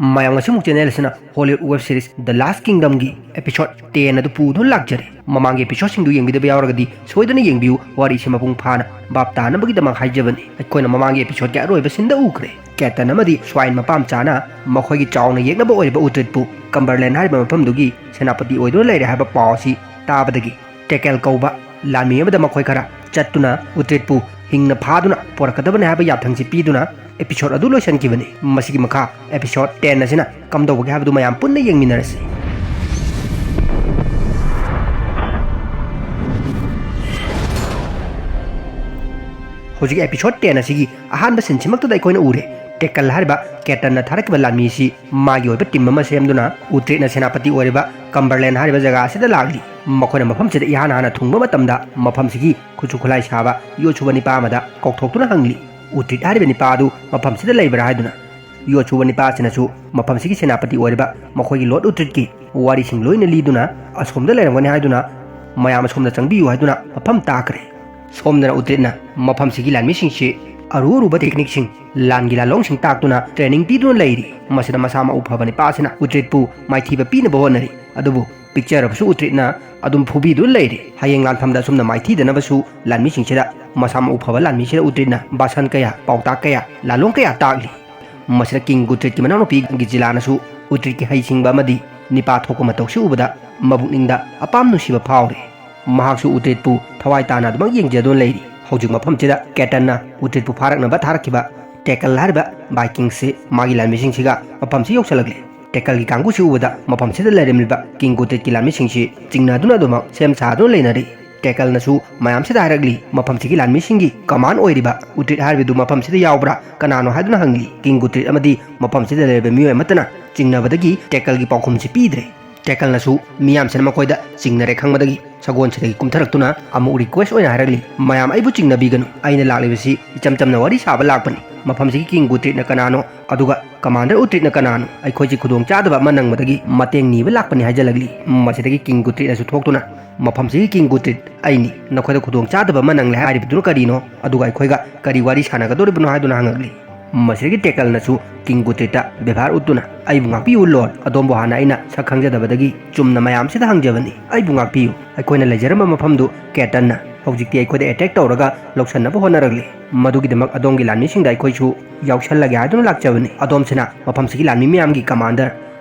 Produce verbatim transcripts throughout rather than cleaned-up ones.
ꯃꯌꯥꯝ, ꯉꯁꯤꯃꯨꯛ channel ꯑꯁꯤꯅ Hollywood web series The Last Kingdomꯒꯤ episode ten ꯑꯗꯨ ꯄꯨꯗꯨꯅ ꯂꯥꯛꯆꯔꯦ꯫ ꯃꯃꯥꯡꯒꯤ episodeꯁꯤꯡꯗꯨ ꯌꯦꯡꯕꯤꯗꯕ ꯌꯥꯎꯔꯒꯗꯤ ꯁꯣꯏꯗꯅ ꯌꯦꯡꯕꯤꯌꯨ, ꯋꯥꯔꯤꯁꯤ ꯃꯄꯨꯡ ꯐꯥꯅ ꯚꯥꯞ ꯇꯥꯅꯕꯒꯤꯗꯃꯛ ꯍꯥꯏꯖꯕꯅꯤ꯫ ꯑꯩꯈꯣꯏꯅ ꯃꯃꯥꯡꯒꯤ episodeꯀꯤ ꯑꯔꯣꯏꯕ sceneꯗ ꯎꯈ꯭ꯔꯦ꯫ Catelyn ꯑꯃꯗꯤ Swine ꯃꯄꯥ ꯃꯆꯥꯅ ꯃꯈꯣꯏꯒꯤ ꯆꯥꯎꯅ ꯌꯦꯛꯅꯕ ꯑꯣꯏꯔꯤꯕ Uhtredꯄꯨ Cumberland ꯍꯥꯏꯔꯤꯕ ꯃꯐꯝꯗꯨꯒꯤ ꯁꯦꯅꯥꯄꯇꯤ ꯑꯣꯏꯗꯨꯅ ꯂꯩꯔꯦ ꯍꯥꯏꯕ ꯄꯥꯎ ꯑꯁꯤ ꯇꯥꯕꯗꯒꯤ Tekle ꯀꯧꯕ ꯂꯥꯟꯃꯤ ꯑꯃꯗ ꯃꯈꯣꯏ ꯈꯔ ꯆꯠꯇꯨꯅ Uhtredꯄꯨ ꯍꯤꯡꯅ ꯐꯥꯗꯨꯅ ꯄꯣꯔꯛꯀꯗꯕꯅꯤ ꯍꯥꯏꯕ ꯌꯥꯊꯪꯁꯤ ꯄꯤꯗꯨꯅ episode ꯑꯗꯨ ꯂꯣꯏꯁꯤꯟꯈꯤꯕꯅꯤ꯫ ꯃꯁꯤꯒꯤ ꯃꯈꯥ episode ten ꯑꯁꯤꯅ ꯀꯝꯗꯧꯕꯒꯦ ꯍꯥꯏꯕꯗꯨ ꯃꯌꯥꯝ ꯄꯨꯟꯅ ꯌꯦꯡꯃꯤꯟꯅꯔꯁꯤ꯫ ꯍꯧꯖꯤꯛ episode ten ꯑꯁꯤꯒꯤ ꯑꯍꯥꯟꯕ sceneꯁꯤꯃꯛꯇꯗ ꯑꯩꯈꯣꯏꯅ ꯎꯔꯦ, Tekle ꯍꯥꯏꯔꯤꯕ Catelynꯅ ꯊꯥꯔꯛꯈꯤꯕ ꯂꯥꯟꯃꯤꯁꯤ ꯃꯥꯒꯤ ꯑꯣꯏꯕ team ꯑꯃ ꯁꯦꯝꯗꯨꯅ Uhtredꯅ ꯁꯦꯅꯥꯄꯇꯤ ꯑꯣꯏꯔꯤꯕ Cumberland ꯍꯥꯏꯔꯤꯕ ꯖꯒꯥ ꯑꯁꯤꯗ ꯂꯥꯛꯂꯤ꯫ ꯃꯈꯣꯏꯅ ꯃꯐꯝꯁꯤꯗ ꯏꯍꯥꯟ ꯍꯥꯟꯅ ꯊꯨꯡꯕ ꯃꯇꯝꯗ ꯃꯐꯝꯁꯤꯒꯤ ꯈꯨꯠꯁꯨ ꯈꯨꯠꯂꯥꯏ ꯁꯥꯕ ꯌꯣꯠ ꯁꯨꯕ ꯅꯤꯄꯥ ꯑꯃꯗ ꯀꯧꯊꯣꯛꯇꯨꯅ ꯍꯪꯂꯤ, Uhtred ꯍꯥꯏꯔꯤꯕ ꯅꯤꯄꯥ ꯑꯗꯨ ꯃꯐꯝꯁꯤꯗ ꯂꯩꯕ꯭ꯔꯥ ꯍꯥꯏꯗꯨꯅ꯫ ꯌꯣꯠ ꯁꯨꯕ ꯅꯤꯄꯥ ꯑꯁꯤꯅꯁꯨ ꯃꯐꯝꯁꯤꯒꯤ ꯁꯦꯅꯥꯄꯇꯤ ꯑꯣꯏꯔꯤꯕ ꯃꯈꯣꯏꯒꯤ Lord Uhtredꯀꯤ ꯋꯥꯔꯤꯁꯤꯡ ꯂꯣꯏꯅ ꯂꯤꯗꯨꯅ ꯑꯁꯣꯝꯗ ꯂꯩꯔꯝꯒꯅꯤ ꯍꯥꯏꯗꯨꯅ ꯃꯌꯥꯝ ꯑꯁꯣꯝꯗ ꯆꯪꯕꯤꯌꯨ ꯍꯥꯏꯗꯨꯅ ꯃꯐꯝ ꯇꯥꯛꯈ꯭ꯔꯦ꯫ ꯁꯣꯝꯗꯅ Uhtredꯅ ꯃꯐꯝꯁꯤꯒꯤ ꯂꯥꯟꯃꯤꯁꯤꯡꯁꯤ ꯑꯔꯨ ꯑꯔꯨꯕ techniqueꯁꯤꯡ, ꯂꯥꯟꯒꯤ ꯂꯥꯂꯣꯡꯁꯤꯡ ꯇꯥꯛꯇꯨꯅ training ꯄꯤꯗꯨꯅ ꯂꯩꯔꯤ꯫ ꯃꯁꯤꯗ ꯃꯁꯥ ꯃꯎ ꯐꯕ ꯅꯤꯄꯥ ꯑꯁꯤꯅ Uhtredꯄꯨ ꯃꯥꯏꯊꯤꯕ ꯄꯤꯅꯕ ꯍꯣꯠꯅꯔꯤ꯫ ꯑꯗꯨꯕꯨ ꯄꯤꯛꯆꯔꯕꯁꯨ Uhtredꯅ ꯑꯗꯨꯝ ꯐꯨꯕꯤꯗꯨꯅ ꯂꯩꯔꯤ꯫ ꯍꯌꯦꯡ ꯂꯥꯟꯐꯝꯗ ꯑꯁꯨꯝꯅ ꯃꯥꯏꯊꯤꯗꯅꯕꯁꯨ ꯂꯥꯟꯃꯤꯁꯤꯡꯁꯤꯗ, ꯃꯁꯥ ꯃꯎ ꯐꯕ ꯂꯥꯟꯃꯤꯁꯤꯗ Uhtredꯅ ꯚꯥꯁꯟ ꯀꯌꯥ, ꯄꯥꯎꯇꯥꯛ ꯀꯌꯥ, ꯂꯥꯂꯣꯡ ꯀꯌꯥ ꯇꯥꯛꯂꯤ꯫ ꯃꯁꯤꯗ King Guthredꯀꯤ ꯃꯅꯥꯎꯅꯨꯄꯤ Giselaꯅꯁꯨ Uhtredꯀꯤ ꯍꯩꯁꯤꯡꯕ ꯑꯃꯗꯤ ꯅꯤꯄꯥ ꯊꯣꯛꯄ ꯃꯇꯧꯁꯤ ꯎꯕꯗ ꯃꯕꯨꯛꯅꯤꯡꯗ ꯑꯄꯥꯝ ꯅꯨꯡꯁꯤꯕ ꯐꯥꯎꯔꯤ꯫ ꯃꯍꯥꯛꯁꯨ Uhtredꯄꯨ ꯊꯋꯥꯏ ꯇꯥꯅ ꯑꯗꯨꯃꯛ ꯌꯦꯡꯖꯗꯨꯅ ꯂꯩꯔꯤ꯫ ꯍꯧꯖꯤꯛ ꯃꯐꯝꯁꯤꯗ Catelynꯅ Uhtredꯄꯨ ꯐꯥꯔꯛꯅꯕ ꯊꯥꯔꯛꯈꯤꯕ Tekle ꯍꯥꯏꯔꯤꯕ Vikingꯁꯤ ꯃꯥꯒꯤ ꯂꯥꯟꯃꯤꯁꯤꯡꯁꯤꯒ ꯃꯐꯝꯁꯤ ꯌꯧꯁꯤꯜꯂꯛꯂꯤ꯫ Tekleꯒꯤ ꯀꯥꯡꯕꯨꯁꯤ ꯎꯕꯗ ꯃꯐꯝꯁꯤꯗ ꯂꯩꯔꯝꯂꯤꯕ King Guthredꯀꯤ ꯂꯥꯟꯃꯤꯁꯤꯡꯁꯤ ꯆꯤꯡꯅꯗꯨꯅ ꯑꯗꯨꯃꯛ ꯁꯦꯝ ꯁꯥꯗꯨꯅ ꯂꯩꯅꯔꯤ꯫ Tekleꯅꯁꯨ ꯃꯌꯥꯝꯁꯤꯗ ꯍꯥꯏꯔꯛꯂꯤ, ꯃꯐꯝꯁꯤꯒꯤ ꯂꯥꯟꯃꯤꯁꯤꯡꯒꯤ command ꯑꯣꯏꯔꯤꯕ Uhtred ꯍꯥꯏꯔꯤꯕꯗꯨ ꯃꯐꯝꯁꯤꯗ ꯌꯥꯎꯕ꯭ꯔꯥ, ꯀꯅꯥꯅꯣ ꯍꯥꯏꯗꯨꯅ ꯍꯪꯂꯤ꯫ King Guthred ꯑꯃꯗꯤ ꯃꯐꯝꯁꯤꯗ ꯂꯩꯔꯤꯕ ꯃꯤꯑꯣꯏ ꯑꯃꯠꯇꯅ ꯆꯤꯡꯅꯕꯗꯒꯤ Tekleꯒꯤ ꯄꯥꯎꯈꯨꯝꯁꯤ ꯄꯤꯗ꯭ꯔꯦ꯫ Tekleꯅꯁꯨ ꯃꯤꯌꯥꯝꯁꯤꯅ ꯃꯈꯣꯏꯗ ꯆꯤꯡꯅꯔꯦ ꯈꯪꯕꯗꯒꯤ ꯁꯒꯣꯜꯁꯤꯗꯒꯤ ꯀꯨꯝꯊꯔꯛꯇꯨꯅ ꯑꯃꯨꯛ request ꯑꯣꯏꯅ ꯍꯥꯏꯔꯛꯂꯤ, ꯃꯌꯥꯝ ꯑꯩꯕꯨ ꯆꯤꯡꯅꯕꯤꯒꯅꯨ, ꯑꯩꯅ ꯂꯥꯛꯂꯤꯕꯁꯤ ꯏꯆꯝ ꯆꯝꯅ ꯋꯥꯔꯤ ꯁꯥꯕ ꯂꯥꯛꯄꯅꯤ꯫ ꯃꯐꯝꯁꯤꯒꯤ King Guthredꯅ ꯀꯅꯥꯅꯣ, ꯑꯗꯨꯒ Commander Uhtredꯅ ꯀꯅꯥꯅꯣ? ꯑꯩꯈꯣꯏꯁꯤ ꯈꯨꯗꯣꯡ ꯆꯥꯗꯕ ꯑꯃ ꯅꯪꯕꯗꯒꯤ ꯃꯇꯦꯡ ꯅꯤꯕ ꯂꯥꯛꯄꯅꯤ ꯍꯥꯏꯖꯜꯂꯛꯂꯤ꯫ ꯃꯁꯤꯗꯒꯤ King Guthredꯅꯁꯨ ꯊꯣꯛꯇꯨꯅ, ꯃꯐꯝꯁꯤꯒꯤ King Guthred ꯑꯩꯅꯤ, ꯅꯈꯣꯏꯗ ꯈꯨꯗꯣꯡ ꯆꯥꯗꯕ ꯑꯃ ꯅꯪꯂꯦ ꯍꯥꯏꯔꯤꯕꯗꯨꯅ ꯀꯔꯤꯅꯣ? ꯑꯗꯨꯒ ꯑꯩꯈꯣꯏꯒ ꯀꯔꯤ ꯋꯥꯔꯤ ꯁꯥꯟꯅꯒꯗꯧꯔꯤꯕꯅꯣ ꯍꯥꯏꯗꯨꯅ ꯍꯪꯉꯛꯂꯤ꯫ ꯃꯁꯤꯗꯒꯤ ꯇꯦꯀꯜꯅꯁꯨ ꯀꯤꯡ ꯒꯨꯇ꯭ꯔꯤꯠꯇ ꯕꯦꯕꯥꯔ ꯎꯠꯇꯨꯅ, "ꯑꯩꯕꯨ ꯉꯥꯛꯄꯤꯌꯨ ꯂꯣꯔꯗ, ꯑꯗꯣꯝꯕꯨ ꯍꯥꯟꯅ ꯑꯩꯅ ꯁꯛ ꯈꯪꯖꯗꯕꯗꯒꯤ ꯆꯨꯝꯅ ꯃꯌꯥꯝꯁꯤꯗ ꯍꯪꯖꯕꯅꯤ, ꯑꯩꯕꯨ ꯉꯥꯛꯄꯤꯌꯨ꯫ ꯑꯩꯈꯣꯏꯅ ꯂꯩꯖꯔꯝꯕ ꯃꯐꯝꯗꯨ ꯀꯦꯇꯟꯅ ꯍꯧꯖꯤꯛꯇꯤ ꯑꯩꯈꯣꯏꯗ ꯑꯦꯇꯦꯛ ꯇꯧꯔꯒ ꯂꯧꯁꯟꯅꯕ ꯍꯣꯠꯅꯔꯛꯂꯤ꯫ ꯃꯗꯨꯒꯤꯗꯃꯛ ꯑꯗꯣꯝꯒꯤ ꯂꯥꯟꯃꯤꯁꯤꯡꯗ ꯑꯩꯈꯣꯏꯁꯨ ꯌꯥꯎꯁꯜꯂꯒꯦ ꯍꯥꯏꯗꯨꯅ ꯂꯥꯛꯆꯕꯅꯤ꯫ ꯑꯗꯣꯝꯁꯤꯅ ꯃꯐꯝꯁꯤꯒꯤ ꯂꯥꯟꯃꯤ ꯃꯌꯥꯝꯒꯤ ꯀꯃꯥꯟꯗꯔ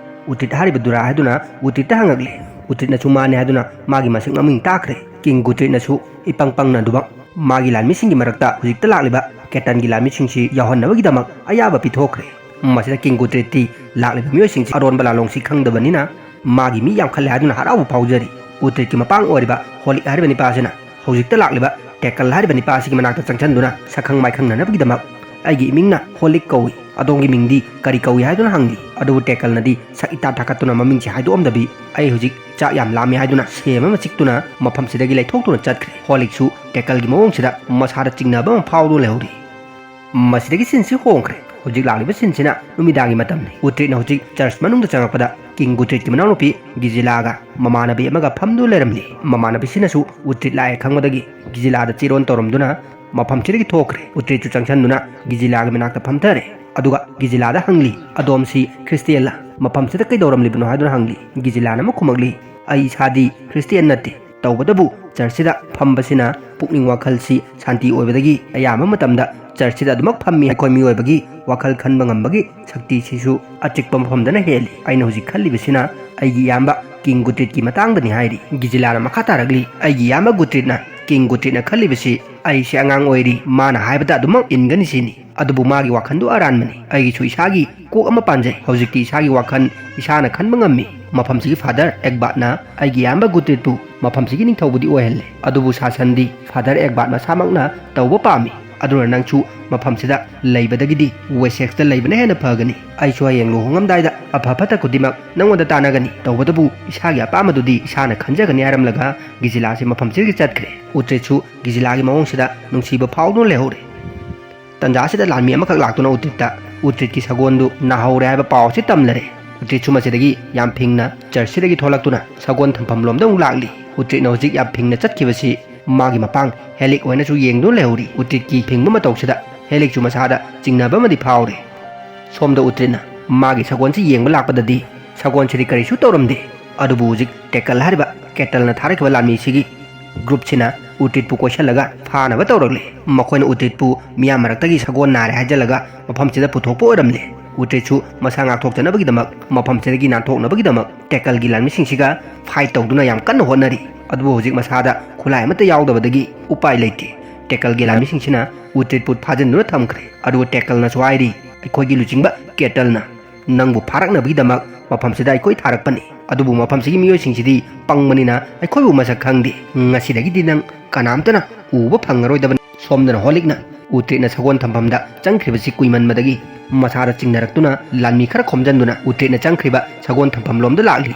ꯎꯇ꯭ꯔꯤꯠ ꯍꯥꯏꯔꯤꯕ ꯗꯨꯔꯥ ꯍꯥꯏꯗꯨꯅ ꯎꯇ꯭ꯔꯤꯠꯇ ꯍꯪꯉꯛꯂꯦ꯫ ꯎꯇ꯭ꯔꯤꯠꯅꯁꯨ ꯃꯥꯅꯦ ꯍꯥꯏꯗꯨꯅ ꯃꯥꯒꯤ ꯃꯁꯛ ꯃꯃꯤꯡ ꯇꯥꯛꯈ꯭ꯔꯦ꯫ ꯀꯤꯡ ꯒꯨꯇ꯭ꯔꯤꯠꯅꯁꯨ ꯏꯄꯪ ꯄꯪꯅ ꯑꯗꯨꯃꯛ ꯃꯥꯒꯤ ꯂꯥꯟꯃꯤꯁꯤꯡꯒꯤ ꯃꯔꯛꯇ ꯍꯧꯖꯤꯛꯇ ꯂꯥꯛꯂꯤꯕ ꯀꯦꯇꯟꯒꯤ ꯂꯥꯟꯃꯤꯁꯤꯡꯁꯤ ꯌꯥꯎꯍꯟꯅꯕꯒꯤꯗꯃꯛ ꯑꯌꯥꯕ ꯄꯤꯊꯣꯛꯈ꯭ꯔꯦ꯫ ꯃꯁꯤꯗ ꯀꯤꯡ ꯒꯨꯇ꯭ꯔꯤꯠꯇꯤ ꯂꯥꯛꯂꯤꯕ ꯃꯤꯑꯣꯏꯁꯤꯡꯁꯤ ꯑꯔꯣꯟꯕ ꯂꯥꯂꯣꯡꯁꯤ ꯈꯪꯗꯕꯅꯤꯅ ꯃꯥꯒꯤ ꯃꯤ ꯌꯥꯝꯈꯠꯂꯦ ꯍꯥꯏꯗꯨꯅ ꯍꯔꯥꯎꯕ ꯐꯥꯎꯖꯔꯤ꯫ ꯎꯇ꯭ꯔꯤꯠꯀꯤ ꯃꯄꯥꯡ ꯑꯣꯏꯔꯤꯕ ꯍꯣꯂꯤꯛ ꯍꯥꯏꯔꯤꯕ ꯅꯤꯄꯥꯁꯤꯅ ꯍꯧꯖꯤꯛꯇ ꯂꯥꯛꯂꯤꯕ ꯇꯦꯀꯜ ꯍꯥꯏꯔꯤꯕ ꯅꯤꯄꯥ ꯑꯁꯤꯒꯤ ꯃꯅꯥꯛꯇ ꯆꯪꯁꯤꯟꯗꯨꯅ ꯁꯛꯈꯪ ꯃꯥꯏꯈꯪꯅꯅꯕꯒꯤꯗꯃꯛ, "ꯑꯩꯒꯤ ꯏꯃꯤꯡꯅ ꯍꯣꯂꯤꯛ ꯀꯧꯏ, ꯑꯗꯣꯝꯒꯤ ꯃꯤꯡꯗꯤ ꯀꯔꯤ ꯀꯧꯏ?" ꯍꯥꯏꯗꯨꯅ ꯍꯪꯂꯤ꯫ ꯑꯗꯨꯕꯨ ꯇꯦꯀꯜꯅꯗꯤ ꯁꯛ ꯏꯇꯥ ꯊꯥꯀꯠꯇꯨꯅ ꯃꯃꯤꯡꯁꯤ ꯍꯥꯏꯗꯣꯛꯑꯝꯗꯕꯤ, "ꯑꯩ ꯍꯧꯖꯤꯛ ꯆꯥꯛ ꯌꯥꯝ ꯂꯥꯝꯃꯤ" ꯍꯥꯏꯗꯨꯅ ꯁꯦꯝ ꯑꯃ ꯆꯤꯛꯇꯨꯅ ꯃꯐꯝꯁꯤꯗꯒꯤ ꯂꯩꯊꯣꯛꯇꯨꯅ ꯆꯠꯈ꯭ꯔꯦ꯫ ꯍꯣꯂꯤꯛꯁꯨ ꯇꯦꯀꯜꯒꯤ ꯃꯑꯣꯡꯁꯤꯗ ꯃꯁꯥꯗ ꯆꯤꯡꯅꯕ ꯑꯃ ꯐꯥꯎꯗꯨꯅ ꯂꯩꯍꯧꯔꯤ꯫ ꯃꯁꯤꯗꯒꯤ ꯁꯤꯟꯁꯤ ꯍꯣꯡꯈ꯭ꯔꯦ꯫ ꯍꯧꯖꯤꯛ ꯂꯥꯛꯂꯤꯕ ꯁꯤꯟꯁꯤꯅ ꯅꯨꯃꯤꯗꯥꯡꯒꯤ ꯃꯇꯝꯅꯤ꯫ ꯎꯇ꯭ꯔꯤꯠꯅ ꯍꯧꯖꯤꯛ ꯆꯔꯆ ꯃꯅꯨꯡꯗ ꯆꯪꯂꯛꯄꯗ ꯀꯤꯡ ꯒꯨꯇ꯭ꯔꯤꯠꯀꯤ ꯃꯅꯥꯎꯅꯨꯄꯤ ꯒꯤꯖꯤꯂꯥꯒ ꯃꯃꯥꯟꯅꯕꯤ ꯑꯃꯒ ꯐꯝꯗꯨꯅ ꯂꯩꯔꯝꯂꯤ꯫ ꯃꯃꯥꯟꯅꯕꯤꯁꯤꯅꯁꯨ ꯎꯇ꯭ꯔꯤꯠ ꯂꯥꯛꯑꯦ ꯈꯪꯕꯗꯒꯤ ꯒꯤꯖꯤꯂꯥꯗ ꯆꯤꯔꯣꯟ ꯇꯧꯔꯝꯗꯨꯅ ꯃꯐꯝꯁꯤꯗꯒꯤ ꯊꯣꯛꯈ꯭ꯔꯦ꯫ ꯎꯇ꯭ꯔꯤꯠꯁꯨ ꯆꯪꯁꯤꯟꯗꯨꯅ ꯒꯤꯖꯤꯂꯥꯒꯤ ꯃꯅꯥꯛꯇ ꯐꯝꯊꯔꯦ꯫ ꯑꯗꯨꯒ ꯒꯤꯖꯤꯂꯥꯗ ꯍꯪꯂꯤ, "ꯑꯗꯣꯝꯁꯤ ꯈ꯭ꯔꯤꯁꯇꯤꯌꯦꯟꯂ? ꯃꯐꯝꯁꯤꯗ ꯀꯩꯗꯧꯔꯝꯂꯤꯕꯅꯣ?" ꯍꯥꯏꯗꯨꯅ ꯍꯪꯂꯤ꯫ ꯒꯤꯖꯤꯂꯥꯅ ꯑꯃꯨꯛ ꯈꯨꯝꯃꯛꯂꯤ, "ꯑꯩ ꯏꯁꯥꯗꯤ ꯈ꯭ꯔꯤꯁꯇꯤꯌꯦꯟ ꯅꯠꯇꯦ꯫ ꯇꯧꯕꯇꯕꯨ ꯆꯔꯆꯁꯤꯗ ꯐꯝꯕꯁꯤꯅ ꯄꯨꯛꯅꯤꯡ ꯋꯥꯈꯜꯁꯤ ꯁꯥꯟꯇꯤ ꯑꯣꯏꯕꯗꯒꯤ ꯑꯌꯥꯝꯕ ꯃꯇꯝꯗ ꯆꯔꯆꯁꯤꯗ ꯑꯗꯨꯃꯛ ꯐꯝꯃꯤ꯫ ꯑꯩꯈꯣꯏ ꯃꯤꯑꯣꯏꯕꯒꯤ ꯋꯥꯈꯜ ꯈꯟꯕ ꯉꯝꯕꯒꯤ ꯁꯛꯇꯤꯁꯤꯁꯨ ꯑꯆꯤꯛꯄ ꯃꯐꯝꯗꯅ ꯍꯦꯜꯂꯤ꯫ ꯑꯩꯅ ꯍꯧꯖꯤꯛ ꯈꯜꯂꯤꯕꯁꯤꯅ ꯑꯩꯒꯤ ꯏꯌꯥꯝꯕ ꯀꯤꯡ ꯒꯨꯇ꯭ꯔꯤꯠꯀꯤ ꯃꯇꯥꯡꯗꯅꯤ" ꯍꯥꯏꯔꯤ꯫ ꯒꯤꯖꯤꯂꯥꯅ ꯃꯈꯥ ꯇꯥꯔꯛꯂꯤ, "ꯑꯩꯒꯤ ꯏꯌꯥꯝꯕ ꯒꯨꯇ꯭ꯔꯤꯠꯅ ꯀꯤꯡ ꯒꯨꯇ꯭ꯔꯤꯠꯅ ꯈꯜꯂꯤꯕꯁꯤ ꯑꯩꯁꯦ ꯑꯉꯥꯡ ꯑꯣꯏꯔꯤ, ꯃꯥꯅ ꯍꯥꯏꯕꯗ ꯑꯗꯨꯃꯛ ꯏꯟꯒꯅꯤ ꯁꯤꯅꯤ꯫ ꯑꯗꯨꯕꯨ ꯃꯥꯒꯤ ꯋꯥꯈꯜꯗꯨ ꯑꯔꯥꯟꯕꯅꯤ꯫ ꯑꯩꯒꯤꯁꯨ ꯏꯁꯥꯒꯤ ꯀꯣꯛ ꯑꯃ ꯄꯥꯟꯖꯩ꯫ ꯍꯧꯖꯤꯛꯇꯤ ꯏꯁꯥꯒꯤ ꯋꯥꯈꯜ ꯏꯁꯥꯅ ꯈꯟꯕ ꯉꯝꯃꯤ꯫ ꯃꯐꯝꯁꯤꯒꯤ ꯐꯥꯗꯔ ꯑꯦꯛꯕꯥꯠꯅ ꯑꯩꯒꯤ ꯏꯌꯥꯝꯕ ꯒꯨꯇ꯭ꯔꯤꯠꯄꯨ ꯃꯐꯝꯁꯤꯒꯤ ꯅꯤꯡꯊꯧꯕꯨꯗꯤ ꯑꯣꯏꯍꯜꯂꯦ, ꯑꯗꯨꯕꯨ ꯁꯥꯁꯟꯗꯤ ꯐꯥꯗꯔ ꯑꯦꯛꯕꯥꯠ ꯃꯁꯥꯃꯛꯅ ꯇꯧꯕ ꯄꯥꯝꯃꯤ꯫ ꯑꯗꯨꯅ ꯅꯪꯁꯨ ꯃꯐꯝꯁꯤꯗ ꯂꯩꯕꯗꯒꯤꯗꯤ ꯋꯦꯁꯦꯛꯁꯇ ꯂꯩꯕꯅ ꯍꯦꯟꯅ ꯐꯒꯅꯤ꯫ ꯑꯩꯁꯨ ꯍꯌꯦꯡ ꯂꯨꯍꯣꯡꯉꯝꯗꯥꯏꯗ ꯑꯐ ꯐꯠꯇ ꯈꯨꯗꯤꯡꯃꯛ ꯅꯪꯉꯣꯟꯗ ꯇꯥꯟꯅꯒꯅꯤ꯫ ꯇꯧꯕꯇꯕꯨ ꯏꯁꯥꯒꯤ ꯑꯄꯥꯝꯕꯗꯨꯗꯤ ꯏꯁꯥꯅ ꯈꯟꯖꯒꯅꯤ" ꯍꯥꯏꯔꯝꯂꯒ ꯒꯤꯖꯤꯂꯥꯁꯤ ꯃꯐꯝꯁꯤꯗꯒꯤ ꯆꯠꯈ꯭ꯔꯦ꯫ ꯎꯇ꯭ꯔꯤꯠꯁꯨ ꯒꯤꯖꯤꯂꯥꯒꯤ ꯃꯑꯣꯡꯁꯤꯗ ꯅꯨꯡꯁꯤꯕ ꯐꯥꯎꯗꯨꯅ ꯂꯩꯍꯧꯔꯦ꯫ ꯇꯟꯖꯥ ꯑꯁꯤꯗ ꯂꯥꯟꯃꯤ ꯑꯃꯈꯛ ꯂꯥꯛꯇꯨꯅ ꯎꯇ꯭ꯔꯤꯠꯇ ꯎꯇ꯭ꯔꯤꯠꯀꯤ ꯁꯒꯣꯜꯗꯨ ꯅꯥꯍꯧꯔꯦ ꯍꯥꯏꯕ ꯄꯥꯎ ꯑꯁꯤ ꯇꯝꯂꯔꯦ꯫ ꯎꯇ꯭ꯔꯤꯠꯁꯨ ꯃꯁꯤꯗꯒꯤ ꯌꯥꯝ ꯐꯤꯡꯅ ꯆꯔꯆꯁꯤꯗꯒꯤ ꯊꯣꯛꯂꯛꯇꯨꯅ ꯁꯒꯣꯜ ꯊꯝꯐꯝ ꯂꯣꯝꯗ ꯑꯃꯨꯛ ꯂꯥꯛꯂꯤ꯫ ꯎꯇ꯭ꯔꯤꯠꯅ ꯍꯧꯖꯤꯛ ꯌꯥꯝ ꯐꯤꯡꯅ ꯆꯠꯈꯤꯕꯁꯤ ꯃꯥꯒꯤ ꯃꯄꯥꯡ ꯍꯦꯂꯤꯛ ꯍꯣꯏꯅꯁꯨ ꯌꯦꯡꯗꯨꯅ ꯂꯩꯍꯧꯔꯤ꯫ ꯎꯇ꯭ꯔꯤꯠꯀꯤ ꯐꯤꯡꯕ ꯃꯇꯧꯁꯤꯗ ꯍꯦꯂꯤꯛꯁꯨ ꯃꯁꯥꯗ ꯆꯤꯡꯅꯕ ꯑꯃꯗꯤ ꯐꯥꯎꯔꯦ꯫ ꯁꯣꯝꯗ ꯎꯇ꯭ꯔꯤꯠꯅ ꯃꯥꯒꯤ ꯁꯒꯣꯜꯁꯤ ꯌꯦꯡꯕ ꯂꯥꯛꯄꯗꯗꯤ ꯁꯒꯣꯜꯁꯤꯗꯤ ꯀꯔꯤꯁꯨ ꯇꯧꯔꯝꯗꯦ꯫ ꯑꯗꯨꯕꯨ ꯍꯧꯖꯤꯛ ꯇꯦꯀꯜ ꯍꯥꯏꯔꯤꯕ ꯀꯦꯇꯜꯅ ꯊꯥꯔꯛꯈꯤꯕ ꯂꯥꯟꯃꯤꯁꯤꯒꯤ ꯒ꯭ꯔꯨꯞꯁꯤꯅ ꯎꯇ꯭ꯔꯤꯠꯄꯨ ꯀꯣꯏꯁꯜꯂꯒ ꯐꯥꯅꯕ ꯇꯧꯔꯛꯂꯦ꯫ ꯃꯈꯣꯏꯅ ꯎꯇ꯭ꯔꯤꯠꯄꯨ ꯃꯤꯌꯥꯝ ꯃꯔꯛꯇꯒꯤ ꯁꯒꯣꯜ ꯅꯥꯔꯦ ꯍꯥꯏꯖꯜꯂꯒ ꯃꯐꯝꯁꯤꯗ ꯄꯨꯊꯣꯛꯄ ꯑꯣꯏꯔꯝꯂꯦ꯫ ꯎꯇ꯭ꯔꯤꯠꯁꯨ ꯃꯁꯥ ꯉꯥꯛꯊꯣꯛꯆꯅꯕꯒꯤꯗꯃꯛ, ꯃꯐꯝꯁꯤꯗꯒꯤ ꯅꯥꯟꯊꯣꯛꯅꯕꯒꯤꯗꯃꯛ ꯇꯦꯀꯜꯒꯤ ꯂꯥꯟꯃꯤꯁꯤꯡꯁꯤꯒ ꯐꯥꯏꯠ ꯇꯧꯗꯨꯅ ꯌꯥꯝ ꯀꯟꯅ ꯍꯣꯠꯅꯔꯤ꯫ ꯑꯗꯨꯕꯨ ꯍꯧꯖꯤꯛ ꯃꯁꯥꯗ ꯈꯨꯠꯂꯥꯏ ꯑꯃꯠꯇ ꯌꯥꯎꯗꯕꯗꯒꯤ ꯎꯄꯥꯏ ꯂꯩꯇꯦ꯫ ꯇꯦꯀꯜꯒꯤ ꯂꯥꯟꯃꯤꯁꯤꯡꯁꯤꯅ ꯎꯇ꯭ꯔꯤꯠꯄꯨ ꯐꯥꯖꯤꯟꯗꯨꯅ ꯊꯝꯈ꯭ꯔꯦ꯫ ꯑꯗꯨꯒ ꯇꯦꯀꯜꯅꯁꯨ ꯍꯥꯏꯔꯤ, "ꯑꯩꯈꯣꯏꯒꯤ ꯂꯨꯆꯤꯡꯕ ꯀꯦꯇꯜꯅ ꯅꯪꯕꯨ ꯐꯥꯔꯛꯅꯕꯒꯤꯗꯃꯛ ꯃꯐꯝꯁꯤꯗ ꯑꯩꯈꯣꯏ ꯊꯥꯔꯛꯄꯅꯤ꯫ ꯑꯗꯨꯕꯨ ꯃꯐꯝꯁꯤꯒꯤ ꯃꯤꯑꯣꯏꯁꯤꯡꯁꯤꯗꯤ ꯄꯪꯕꯅꯤꯅ ꯑꯩꯈꯣꯏꯕꯨ ꯃꯁꯛ ꯈꯪꯗꯦ꯫ ꯉꯁꯤꯗꯒꯤꯗꯤ ꯅꯪ ꯀꯅꯥꯝꯇꯅ ꯎꯕ ꯐꯪꯉꯔꯣꯏꯗꯕꯅꯤ꯫" ꯁꯣꯝꯗꯅ ꯍꯣꯂꯤꯛꯅ ꯎꯇ꯭ꯔꯤꯠꯅ ꯁꯒꯣꯜ ꯊꯝꯐꯝꯗ ꯆꯪꯈ꯭ꯔꯤꯕꯁꯤ ꯀꯨꯏꯃꯟꯕꯗꯒꯤ ꯃꯁꯥꯗ ꯆꯤꯡꯅꯔꯛꯇꯨꯅ ꯂꯥꯟꯃꯤ ꯈꯔ ꯈꯣꯝꯖꯟꯗꯨꯅ ꯎꯇ꯭ꯔꯤꯠꯅ ꯆꯪꯈ꯭ꯔꯤꯕ ꯁꯒꯣꯜ ꯊꯝꯐꯝ ꯂꯣꯝꯗ ꯂꯥꯛꯂꯤ꯫